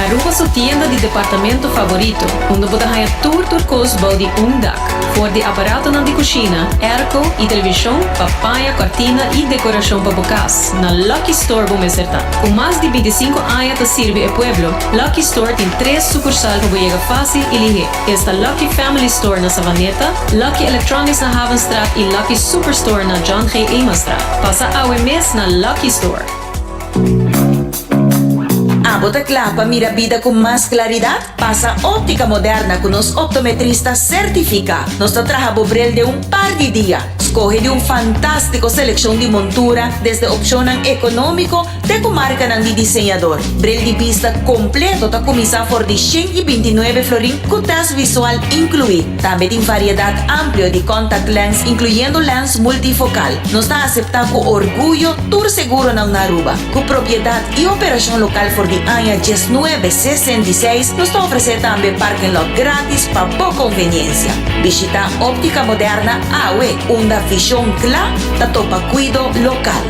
C: Aruba su tienda di departamento favorito, unda bo ta haña tur tur kos bou di un dak. For di aparatonan di kushina, airco i televishon pa paña, kòrtina i dekorashon pa bo kas, na Lucky Store bo mester ta. Ku mas di bintisinku aña ta sirbi e pueblo, Lucky Store tin tres sukursal pa bo yega fásil i lihé. Esta Lucky Family Store na Savaneta, Lucky Electronics na Havenstraat i Lucky Superstore na John G. Emanstraat. Pasa awe mes na Lucky Store!
M: Abo ta kla pa mira bida ku mas klaridat? Pasa Óptica Moderna ku nos optometrista sertifiká. Nos ta traha bo bril den un par di dia. Skohe di un fantástiko selekshon di montura, desde opshonnan ekonómiko te ku markanan di diseñador. Bril di bista kompleto ta kuminsá for di 129 florin ku tèst visual inkluí. Tambe tin variedat amplio di contact lens inkluyendo lens multifokal. Nos ta aseptá ku orguyo tur seguronan na Aruba. Ku propiedat i operashon lokal for di aña diesnuebe sesenta i seis, nos ta ofresé tambe parking lot grátis pa bo konveniensia. Bishitá Óptica Moderna awe, unda vishon kla ta topa kuido lokal.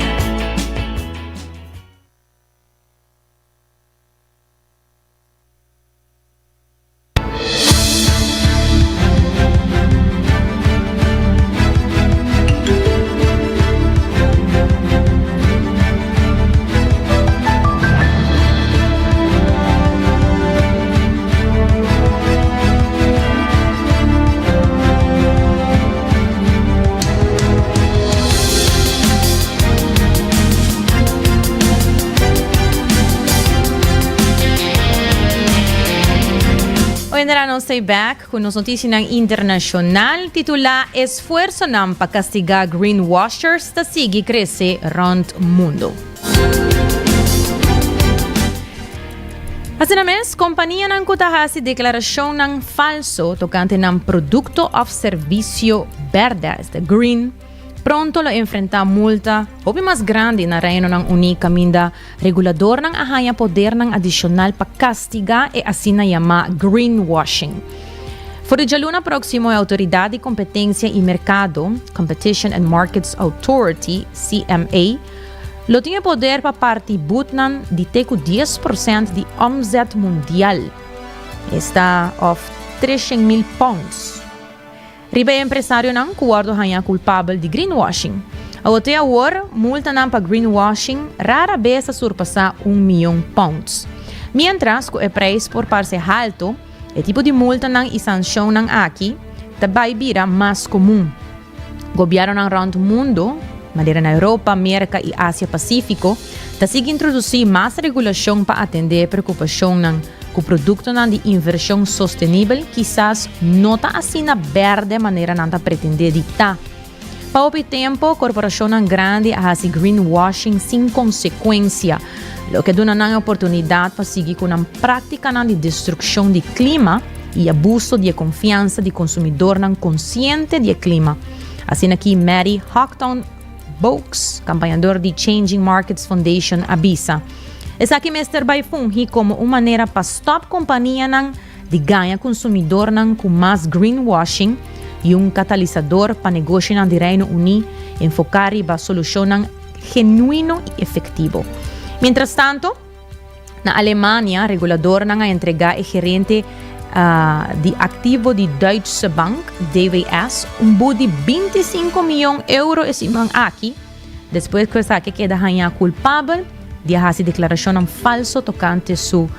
G: Oindra nos ta back cu nos noticianan internacional titula Esfuerzonan pa castiga greenwashers ta sigui crece rond mundo. Asina mes, companianan cu ta haci declaracionnan falso tocante nan producto of servicio berde, este green, pronto lo enfrenta multa hopi mas grandi na Reinonan Uní kaminda reguladornan a haña podernan adishonal pa kastigá e asina yamá greenwashing. For di djaluna próksimo e Outoridat di Kompetensia i Merkado, Competition and Markets Authority, CMA, lo tin e poder pa parti butnan di te ku 10% di omzet mundial, esta òf 300.000 pounds. Riba e empresarionan ku wòrdu hañá kulpabel di greenwashing. Awor te awor, multanan pa greenwashing rara bes a surpasá un mion pounds. Miéntras ku e preis por parse haltu, e tipo di multanan i sanshonnan aki ta bai bira mas komun. Gobièrnunan rònt mundu, manera na Europa, Merka i Asia Pasífiko, ta sigui introdusí mas regulashon pa atendé preokupashonnan ku produktonan di invershon sostenibel kisas no ta asina bèrdè manera nan ta pretendé di ta. Pa hopi tempu, korporashonnan grandi a hasi greenwashing sin konsekuensia, loke a duna nan e oportunidat pa sigui ku nan práktikanan di destrukshon di klima i abuso di e konfiansa di konsumidornan konsiente di e klima. Asina ki Mary Hocton Boaks, kampañador di Changing Markets Foundation, a bisa. Esaki mester bai fungi komo un manera pa stòp kompanianan di gaña konsumidornan ku mas greenwashing i un katalisador pa negoshinan di Reino Uní enfoká riba solushonnan genuino i efektivo. Mientrastanto, na Alemania reguladornan a entregá e gerente di aktivo di Deutsche Bank, DWS, un but di 25 mion euro e siman aki, despues ku esaki a keda hañá kulpabel di a hasi deklarashonnan falso tokante su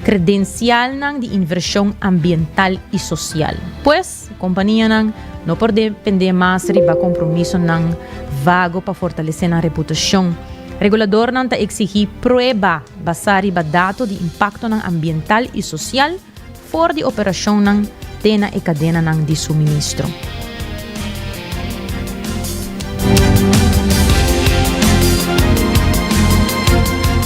G: kredensialnan di invershon ambiental i sosial. Pues, kompanianan no por dependé mas riba kompromisonan vago pa fortalesé nan reputashon. Reguladornan ta eksigí prueba basá riba dato di impaktonan ambiental i sosial for di operashonnan te na e kadenanan di suministro.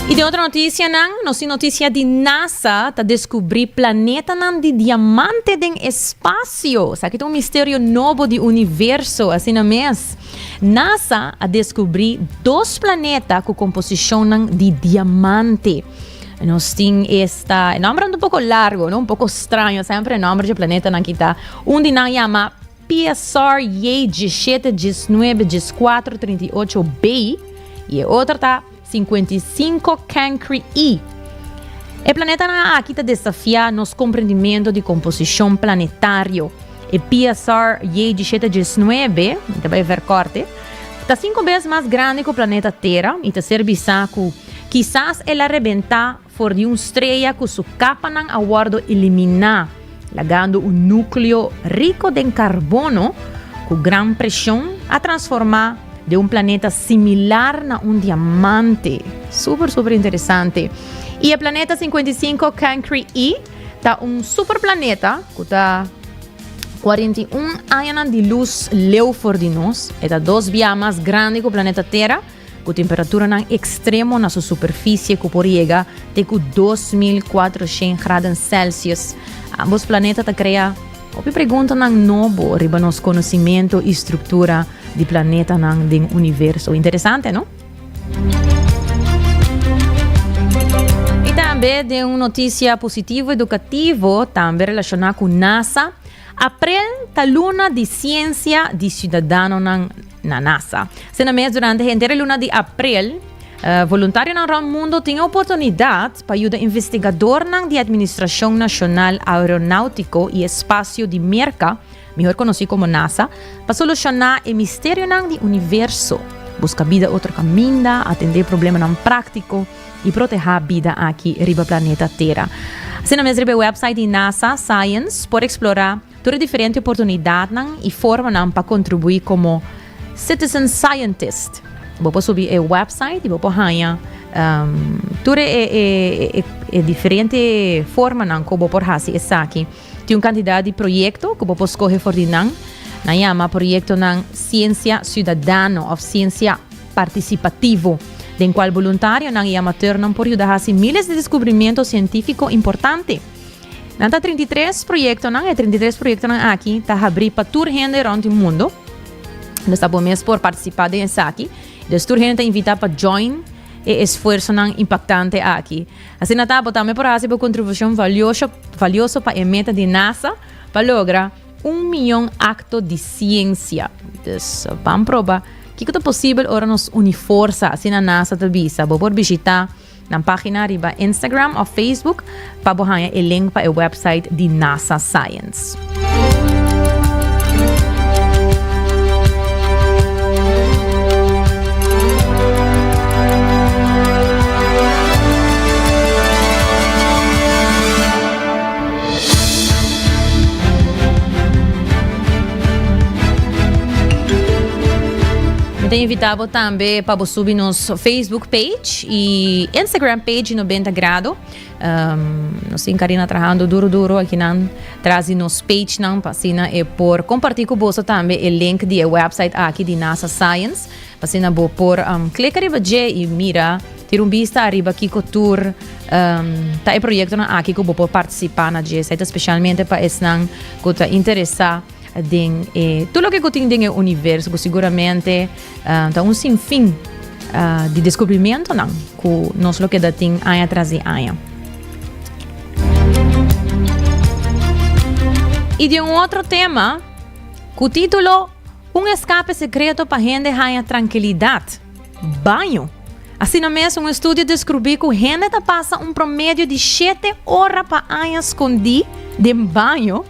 G: I den otro notisianan, nos tin notisia di NASA ta deskubrí planetanan di diamante den espasio. Esaki ta un misterio nobo di universo, asina mes. NASA a deskubrí dos planeta ku komposishonnan di diamante. Nos tin esta, e nòmber un poko largo, no? Un poko straño, semper e nòmber di planetanan ki ta. Un di nan yama PSR J 17 19 14 38 B i e otro ta 55 Cancri E. E planetanan aki ta desafiá nos komprendimento di komposishon planetario. E PSR J 1719, mi ta bai verkorte, ta sinku bes mas grandi ku planeta Tera i ta ser bisá ku kisas el a rebentá for di un strea ku su kapanan a wòrdu eliminá, lagando un núkleo riko den karbono ku gran preshon a transformá den un planeta similar na un diamante. Super, super interesante. I e planeta 55 Cancri E ta un superplaneta ku ta 41 añanan di lus leu for di nos. E ta dos bia mas grandi ku planeta Tera. Ku temperaturanan ekstremo na su superfisie ku por yega te ku 2400 graden Celsius. Ambos planeta ta krea hopi preguntanan nobo riba nos konosimentu i struktura di planetanan den universo. Interesante, no? I tambe den un notisia positivo edukativo tambe relashoná ku NASA, Aprel ta luna di siensia di siudadanonan na NASA. Asina mes durante henter e luna di aprel, voluntarionan rònt mundo tin e oportunidat pa yuda investigadornan di Administrashon Nashonal Aeronáutiko i Espasio di Merka, mihor konosí komo NASA, pa solushoná e misterionan di universo, buska bida otro kaminda, atendé problemanan práktiko i protehá bida aki riba planeta Tera. Asina mes riba e wèpsait di NASA Science por eksplorá Tur e diferente oportunidatnan i formanan pa kontribuí komo citizen scientist. Bo por subi e website i bo por haña tur e e diferente formanan ku bo por hasi esaki. Tin un kantidat di proyekto ku bo por skohe for di nan. Nan yama proyektonan siensia siudadano òf siensia partisipativo, den kual boluntarionan i amateurnan por yuda hasi miles di deskubrimiento sientífiko importante. Nan ta 33 proyectonan, e 33 proyectonan aki ta habrí pa tur hende rond di mundo. Dus ta bo mes por participa den esaki. Dus tur hende ta invita pa join e esfuerzonan impactante aki. Asina ta, bo tambe por haci bo contribucion valioso, valioso pa e meta di NASA pa logra un miyon acto di ciencia. Dus ban proba kiko ta posibel ora nos uni forsa, asina NASA ta bisa. Bo por bishita Nan página riba Instagram òf Facebook pa bo haña e link pa e website di NASA Science. Mi ta invita bo tambe pa bo subi nos Facebook page y Instagram page 90 Grado. Um, nos tin Karina trahando duro duro aki nan tras di nos page nan pa asina e por comparti cu boso tambe e link di e website aki di NASA Science. Pa asina bo por um, click ariba dje y mira tira un bista ariba kiko tur um, ta e proyectonan aki cu bo por participa na dje. Esei ta specialmente pa esnan cu ta interesa den e tur loke ku tin den e universo ku siguramente uh, ta un sinfin uh, di descubrimientonan ku nos lo keda tin aña tras di aña. Y di un otro tema ku título Un escape secreto pa hende haña tranquilidad. Baño. Asina mes un estudio descubrí ku hende ta pasa un promedio di shete ora pa aña skondí den baño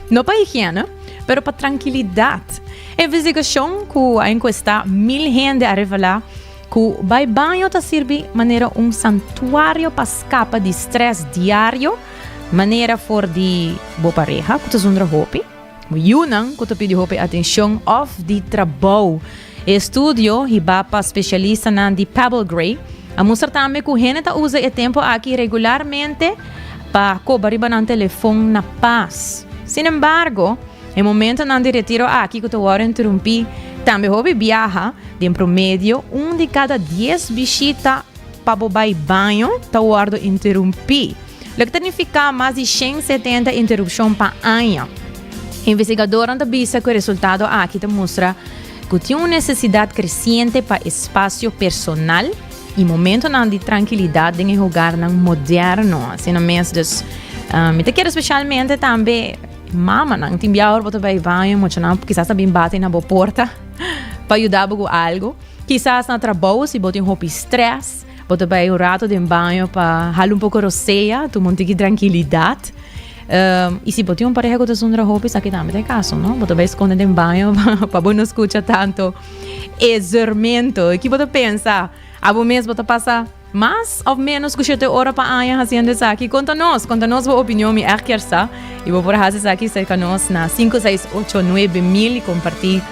G: No pa higiene, pero pa trankilidat. E investigashon ku a enkuestá mil hende a revelá ku bai baño ta sirbi manera un santuario pa skapa di strès diario, manera for di bo pareha ku ta zundra hopi, bo yunan ku ta pidi hopi atenshon òf di trabou. E estudio, hibá pa spesialistanan di Pebble Gray, a mustra tambe ku hende ta usa e tempu aki regularmente pa koba riba nan telefon na pas. Sin embargo, e momentonan di retiro aki ku ta wòrdu interumpí tambe hopi biaha, den promedio un di kada dies bishita pa bo bai baño ta wòrdu interumpí, loke ta nifiká mas di 170 interupshon pa aña. Investigadornan ta bisa ku e resultado aki ta mustra ku tin un nesesidat kresiente pa espasio personal i momentonan di trankilidat den e hogarnan moderno. Asina mes, dus mi ta kere spesialmente tambe mamanan. Tin bia ora bo ta bai baño, muchanan kisas ta bin bati na bo porta pa yuda bo ku algu. Kisas na trabou si bo tin hopi stress, bo ta bai un rato den baño pa hala un poko rosea, tuma un tiki trankilidat. Y si bo tin un pareha cu ta zundra hopi, esaki tambe ta e caso, no? Bo ta bay sconde den baño pa bo no scucha tanto e zurmento. Y ki bo ta pensa? Abo mes bo ta pasa mas of menos cu shete ora pa aña haciendo esaki? Conta nos, conta nos bo opinion, mi echt kier sa. Y bo por haci esaki cerca nos na 568 9000 y comparti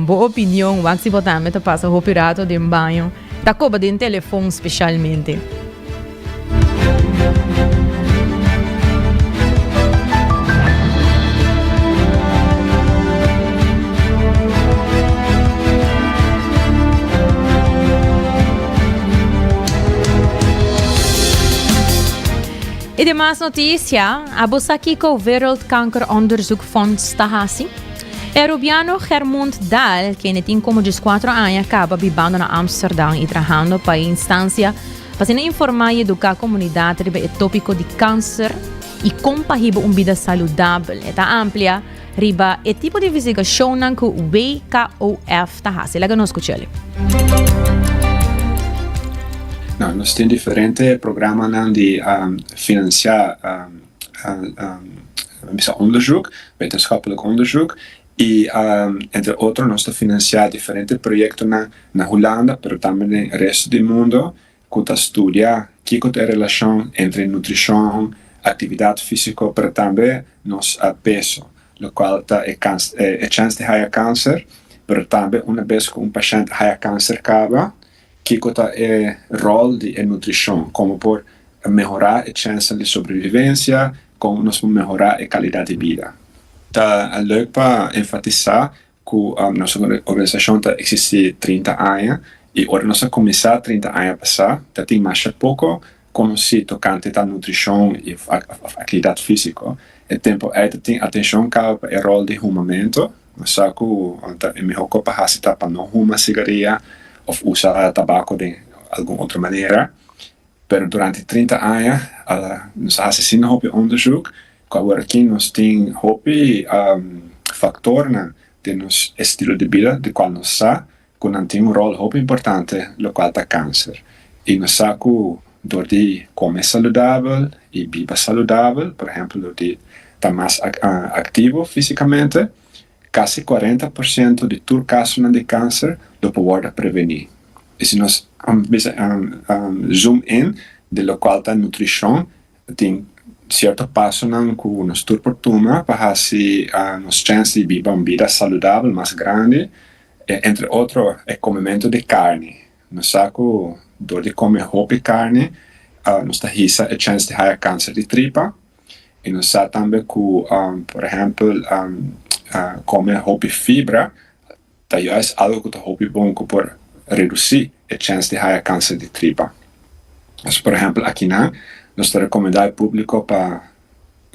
G: bo opinion. Wak si bo tambe ta pasa hopi rato den baño. Ta koba den telefon specialmente. Y demas noticia, abo sa kico Wereldkankeronderzoekfonds ta haci? E Arubiano Germund Daal, kende tin como dieskuatro aña kaba bibando na Amsterdam y trahando pa e instancia pa asina informa y educa comunidad riba e topico di cancer y con pa hiba un bida saludabel. E ta amplia riba e tipo di investigacionnan cu WKOF ta haci. Laga nos scuch'el.
N: No, nos tin diferente programanan di financia bisa onderzoek, wetenschappelijk onderzoek, y entre otro nos ta financia diferente proyectonan na Hulanda pero tambe den resto di mundo cu ta studia kico ta e relacion entre nutricion, actividad fisico pero tambe nos peso, locual ta e e chance di haya cancer, pero tambe una bes cu un pashent haya cancer caba kico ta e rol di e nutricion, como por mehora e chensnan di sobrevivencia, con nos por mehora e calidad di bida. Ta leuk pa enfatisa cu nos organisacion ta existi 30 aña y ora nos a cuminsa 30 aña pasa ta tin masha poco conoci tocante ta nutricion y of actividad fisico. E tempo ey ta tin atencion caba pa e rol di humamento. Nos sa cu ta e miho cos pa haci ta pa no huma cigaria of usa tabaco den algun otro manera. Pero durante 30 aña nos a haci asina hopi onderzoek cu awor aki nos tin hopi factornan den nos estilo di bida di cual nos sa cu nan tin un rol hopi importante locual ta cancer. Y nos sa cu door di come saludabel y biba saludabel, por ehempel door di ta mas activo fisicamente, casi 40% di tur casonan di cancer lo por wordo preveni. Y si nos bisa zoom in di locual ta nutricion, tin cierto pasonan cu nos tur por tuma pa haci nos chance di biba un bida saludabel mas grandi. Entre otro e komementu di karni. Nos sa ku dor di kome hopi karni nos ta hisa e chèns di haya kanser di tripa i nos sa tambe ku por ehèmpel kome hopi fibra ta juist algu ku ta hopi bon ku por redusí e chèns di haya kanser di tripa. Dus por ehèmpel akinan nos ta rekomendá e públiko pa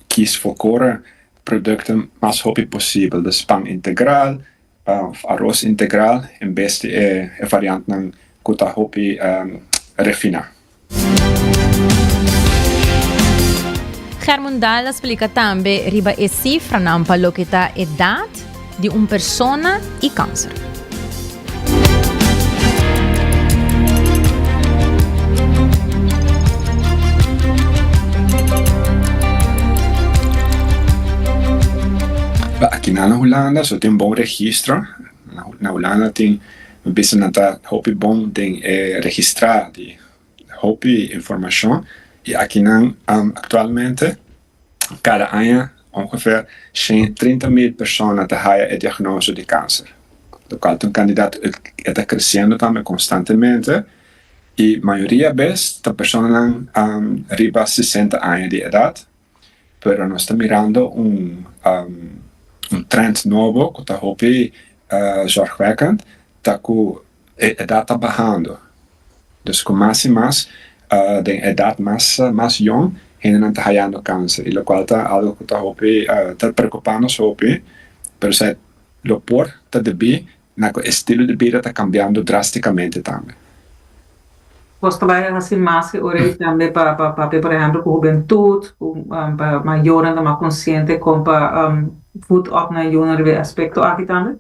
N: kis fokora produkto mas hopi posibel, dus pan integral, of aros integral en bes di e variantnan ku ta hopi refiná.
G: Germund Daal a splika tambe riba e sifranan pa loke ta edat di un persona i kanser.
N: Akinan na Hulanda so tin bon registro. Na Hulanda tin bisa nan ta hopi bon den e registra di hopi informashon i akinan aktualmente kada aña ongeveer 130 mil persona ta haya e diagnoso di kanser, lokual ta un kandidat e ta kresiendo tambe konstantemente i mayoria bes ta personanan riba 60 aña di edat. Pero nos ta mirando un un trend nobo ku ta hopi zorgwekkend, ta ku e edat ta bahando. Dus ku mas i mas den edat mas mas yong hendenan ta hayando kanser i lokual ta algo ku ta hopi ta preokupa nos hopi, pero esei lo por ta debí na ku estilo di bida ta kambiando drástikamente tambe.
O: Bos ta bai hasi mas e ora ei tambe pa pa papia por ehèmpel ku hubentut, ku pa mayornan ta mas konsiente kon pa voed op nan yunan riba e aspekto aki tambe?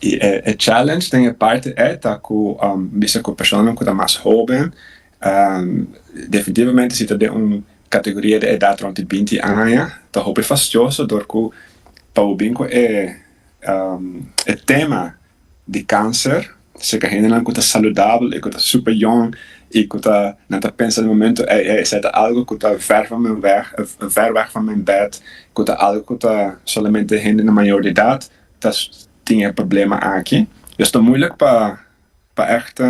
N: I e challenge den e parti ei ta ku bisa ku personanan ku ta mas hoben definitivamente si ta den un kategoria di edat rond di binti aña ta hopi fastioso dor ku pa bo bin ku e E tema di kanser serka hendenan ku ta saludabel i ku ta super yong i ku ta nan ta pensa den momento ey ey esei ta algo ku ta ver van mijn weg ver weg van mijn bed ku ta algo ku ta solamente hendenan mayor di edat ta tin e problema aki. Dus ta moeilijk pa pa echt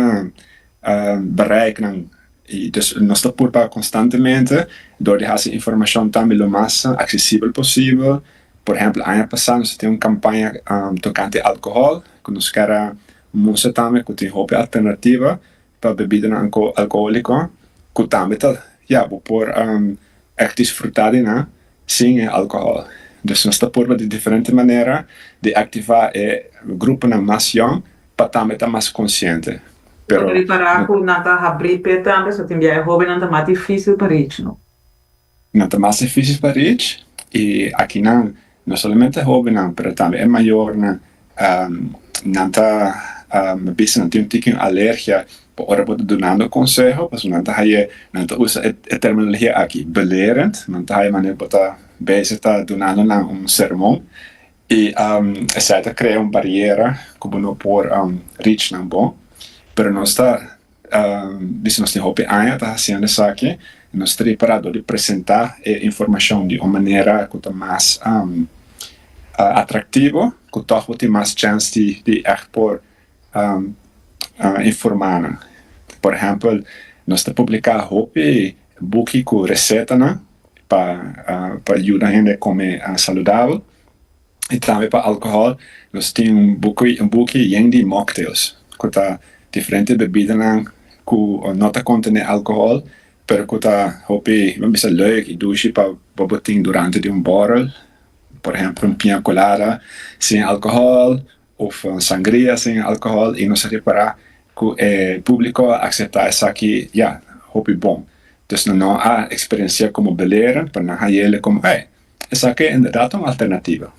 N: bereik nan y dus nos ta purba constantemente door di haci informacion tambe lo mas accesibel posibel. Por ehempel aña pasa nos a tin un campaña tocante alcohol cu nos kier a mustra tambe cu tin hopi alternativa pa bebidanan alcoholico cu tambe ta ya bo por echt disfruta di nan sin e alcohol. Dus nos ta purba di diferente manera di activa e gruponan mas yong pa tambe ta mas konsiente.
O: Pero. Bo ta ripará ku nan ta habrí p'e tambe, so tin bia e hóbennan ta mas difísil pa reach, no?
N: Nan ta mas difísil pa reach i akinan no solamente e hóbennan pero tambe e mayornan nan ta bisa nan tin un tiki un alergia pa ora bo ta dunando konseho pasobra nan ta haye nan ta usa e terminologia aki belerend nan ta haye manera bo ta bezig ta dunando nan un sermon I esei ta krea un bariera ku bo no por reach nan bon. Pero nos ta bisa nos tin hopi aña ta hasiendo esaki i nos ta ripará dor di presentá e informashon di un manera ku ta mas atraktivo ku tòg bo tin mas chèns di ègt por informá nan. Por ehèmpel nos ta publiká hopi buki ku resetanan pa pa yuda hende kome saludabel i tambe pa alkohòl nos tin un buki un buki yen di mocktails ku ta diferente bebidanan ku no ta kontené alkohòl pero ku ta hopi bo bisa leuk i dushi pa bo tin durante di un bòrel por ehèmpel un piña colada sin alkohòl of sangria sin alcohol y nos a repara cu e publico a acepta esaki ya hopi bon. Dus nan no a experiencia como belerend pero nan hayele como ey esaki inderdaad ta un alternativa.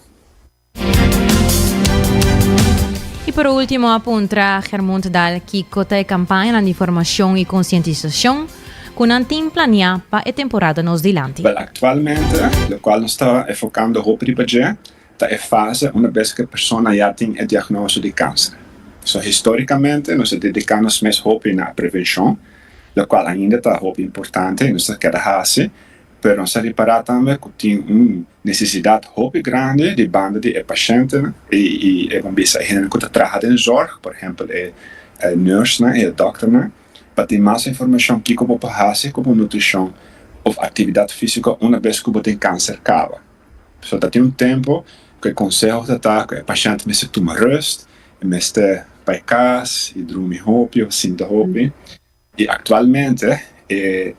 G: Y por ultimo a puntra Germund Daal kico ta e campañanan di formacion y concientisacion cu nan tin planea pa e temporada nos dilanti.
N: Wel actualmente locual nos ta enfocando hopi riba dje Ta e fase unda bes ku e persona ya tin e diagnoso di kanser. So histórikamente nos a dediká nos mes hopi na prevenshon, lokual ainda ta hopi importante i nos ta keda hasi. Pero nos a ripará tambe ku tin un nesesidat hopi grandi di banda di e pashentenan i e ban bisa e hendenan ku ta traha den zorg, por ehèmpel e nursenan i e dòkternan, pa tin mas informashon kiko bo por hasi ku bo nutrishon òf aktividat físiko una bes ku bo tin kanser kaba. So ta tin un tempu ku e konseho ta ta ku e pashènt mester tuma rùst, e mester bai kas i drumi hopi òf sinta hopi. I aktualmente e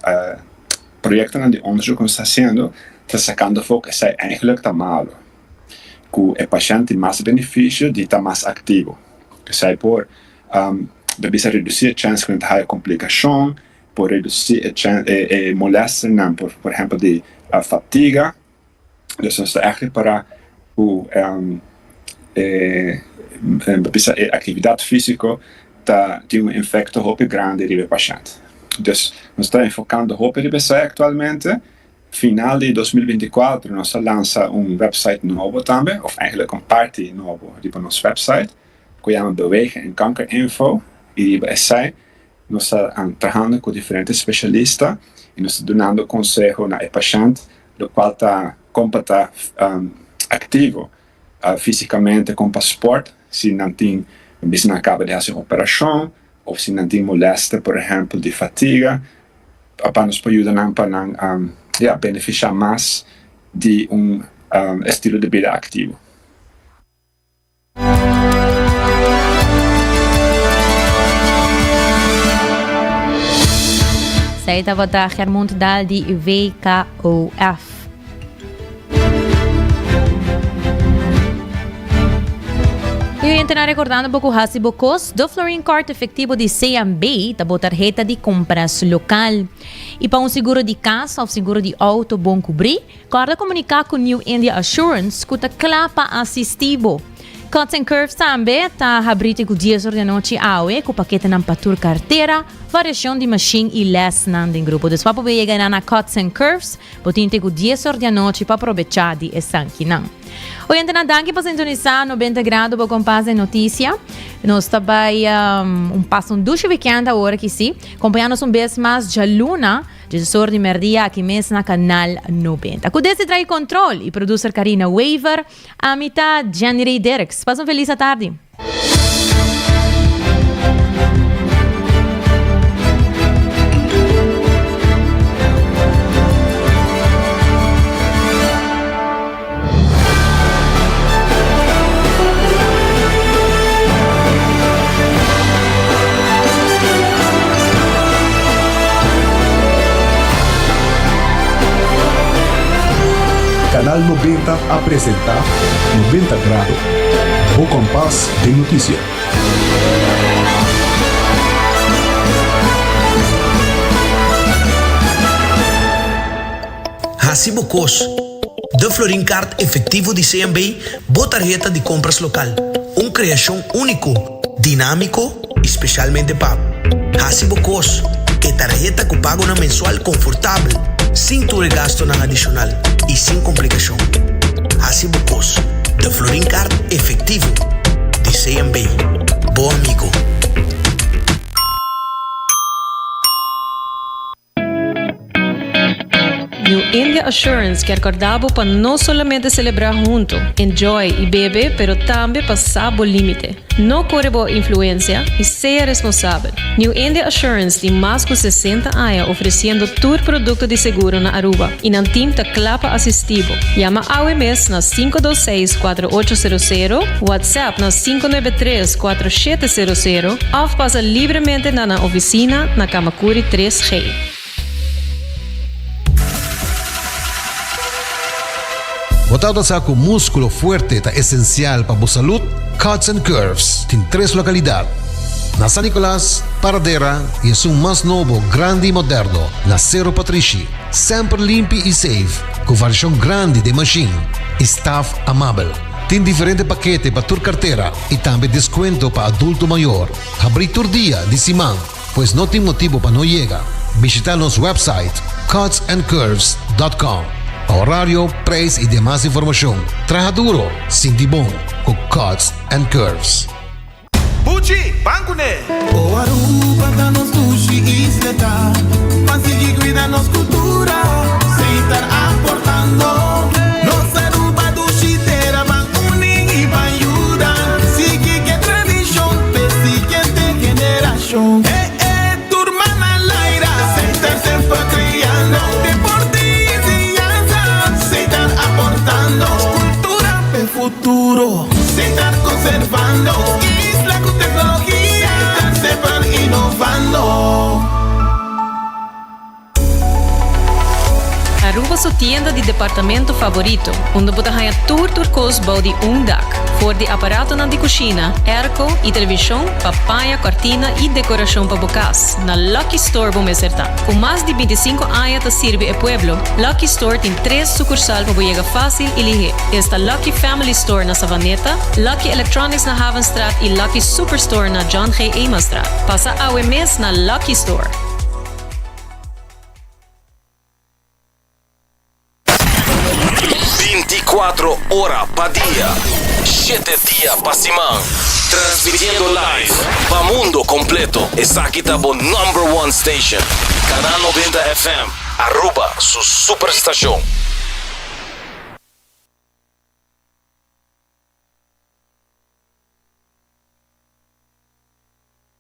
N: proyektonan di onderzoek ku nos ta hasiendo ta sakando afó ku esei eigentlik ta malu, ku e pashènt tin mas benefisio di ta mas aktivo. Esei por ta bisa redusí e chèns ku nan ta haya komplikashon, por redusí e chèns e molèsternan por ehèmpel di fatiga. Dus nos ta ègt ripará ku e bisa e aktividat físiko ta tin un efekto hopi grandi riba e pashènt. Dus nos ta enfokando hopi riba esei aktualmente. Final di 2024 nos a lansa un wèpsait nobo tambe, òf eigentlik un parti nobo riba nos wèpsait ku yama Bewegen en Kankerinfo i riba esei Nos ta trahando ku diferente spesialista i nos ta dunando konseho na e pashènt lokual ta kon pa ta aktivo físikamente, kon pa spòrt si nan tin bisa nan kaba di hasi un operashon òf si nan tin molèster por ehèmpel di fatiga pa nos por yuda nan pa nan ya benefisiá mas di un estilo di bida aktivo.
G: Esei tabata Germund Daal di WKOF. Y oyentenan recordando bo cu haci bo cos, De Florin Card efectivo di CMB ta bo tarheta di compras local. Y pa un seguro di casa of seguro di auto bon cubri, Kòrda komuniká ku New India Assurance ku ta kla pa asistí bo. Cuts and Curves tambe ta habrí te ku dies or di anochi awe ku paketenan pa tur kartera, variashon di mashin i lèsnan den grupo. Dus pa bo yega na na Cuts and Curves, bo tin te ku dies or di anochi pa probechá di esankinan. Oyentenan danki pa sintonisá 90 Grado bo kompas den notisia. Nos ta bai un pasa un dushi wikènt awor aki sí. Kompañá nos un bes mas djaluna. Djesor di merdia aki mes na Canal 90. Cu desi trae control y producer Carina Wever, ami ta Jenny Ray Dirks. Pasa un feliz atardi.
F: Canal 90 a presenta 90 Grado, bo kompas den notisia.
E: Hasi bo kos. De Florin Card efectivo di CMB, bo tarheta di compras local. Un creacion unico, dinamico y specialmente pa bo. Hasi bo cos. E tarheta cu pagonan mensual confortabel, sin tur e gastonan adicional y sin complicacion. Hasi bo cos. De Florin Card efectivo di CMB. Bo amigo.
C: New India Assurance kier corda bo pa no solamente celebra hunto, enjoy y bebe, pero tambe pa sa bo limite. No core bo influencia y sea responsabel. New India Assurance tin mas cu 60 aña ofreciendo tur producto di seguro na Aruba y nan team ta cla pa asisti bo. Yama awe mes na 526 4800, WhatsApp na 593 4700 of pasa libremente na nan oficina na Kamakuri 3G.
D: Bo tabata sa ku múskulo fuerte ta esensial pa bo salud? Cuts and Curves tin tres lokalidat, na San Nicolas, Paradera i esun mas nobo, grandi i moderno, na Sero Patrishi. Semper limpi i safe, ku variashon grandi den mashin i staf amabel. Tin diferente pakete pa tur kartera i tambe deskuento pa adulto mayor. Habrí tur dia di siman. Pues no tin motibo pa no yega. Bishita nos website cutsandcurves.com pa horario, prijs y demas informacion. Traha duro, sinti bon cu Cuts and Curves.
P: Buchi, ban kuné! O Aruba ta nos dushi isleta, ban sigui cuida nos cultura. Setar aportando. Nos Aruba dushi tera ban uni y ban yuda. Sigui cu e tradicion p'e siguiente generacion. Eh eh tur man al aire. Setar semper creando. Deporte y enseñanza. Setar aportando. Cultura p'e futuro. Setar conservando. Isla cu tecnologia. Setar semper innovando.
C: Aruba su tienda di departamento favorito, unda bo ta haña tur tur kos bou di un dak. For di aparatonan di kushina, airco i televishon pa paña, kòrtina i dekorashon pa bo kas, na Lucky Store bo mester ta. Ku mas di bintisinko aña ta sirbi e pueblo, Lucky Store tin tres sukursal pa bo yega fásil i lihé. Esta Lucky Family Store na Savaneta, Lucky Electronics na Havenstraat i Lucky Superstore na John G. Emanstraat. Pasa awe mes na Lucky Store.
A: Binticuatro ora pa dia, shete dia pa siman. Transmitiendo live pa mundo completo. Esaki ta bo number one station. Canal 90 FM, Aruba su superstacion.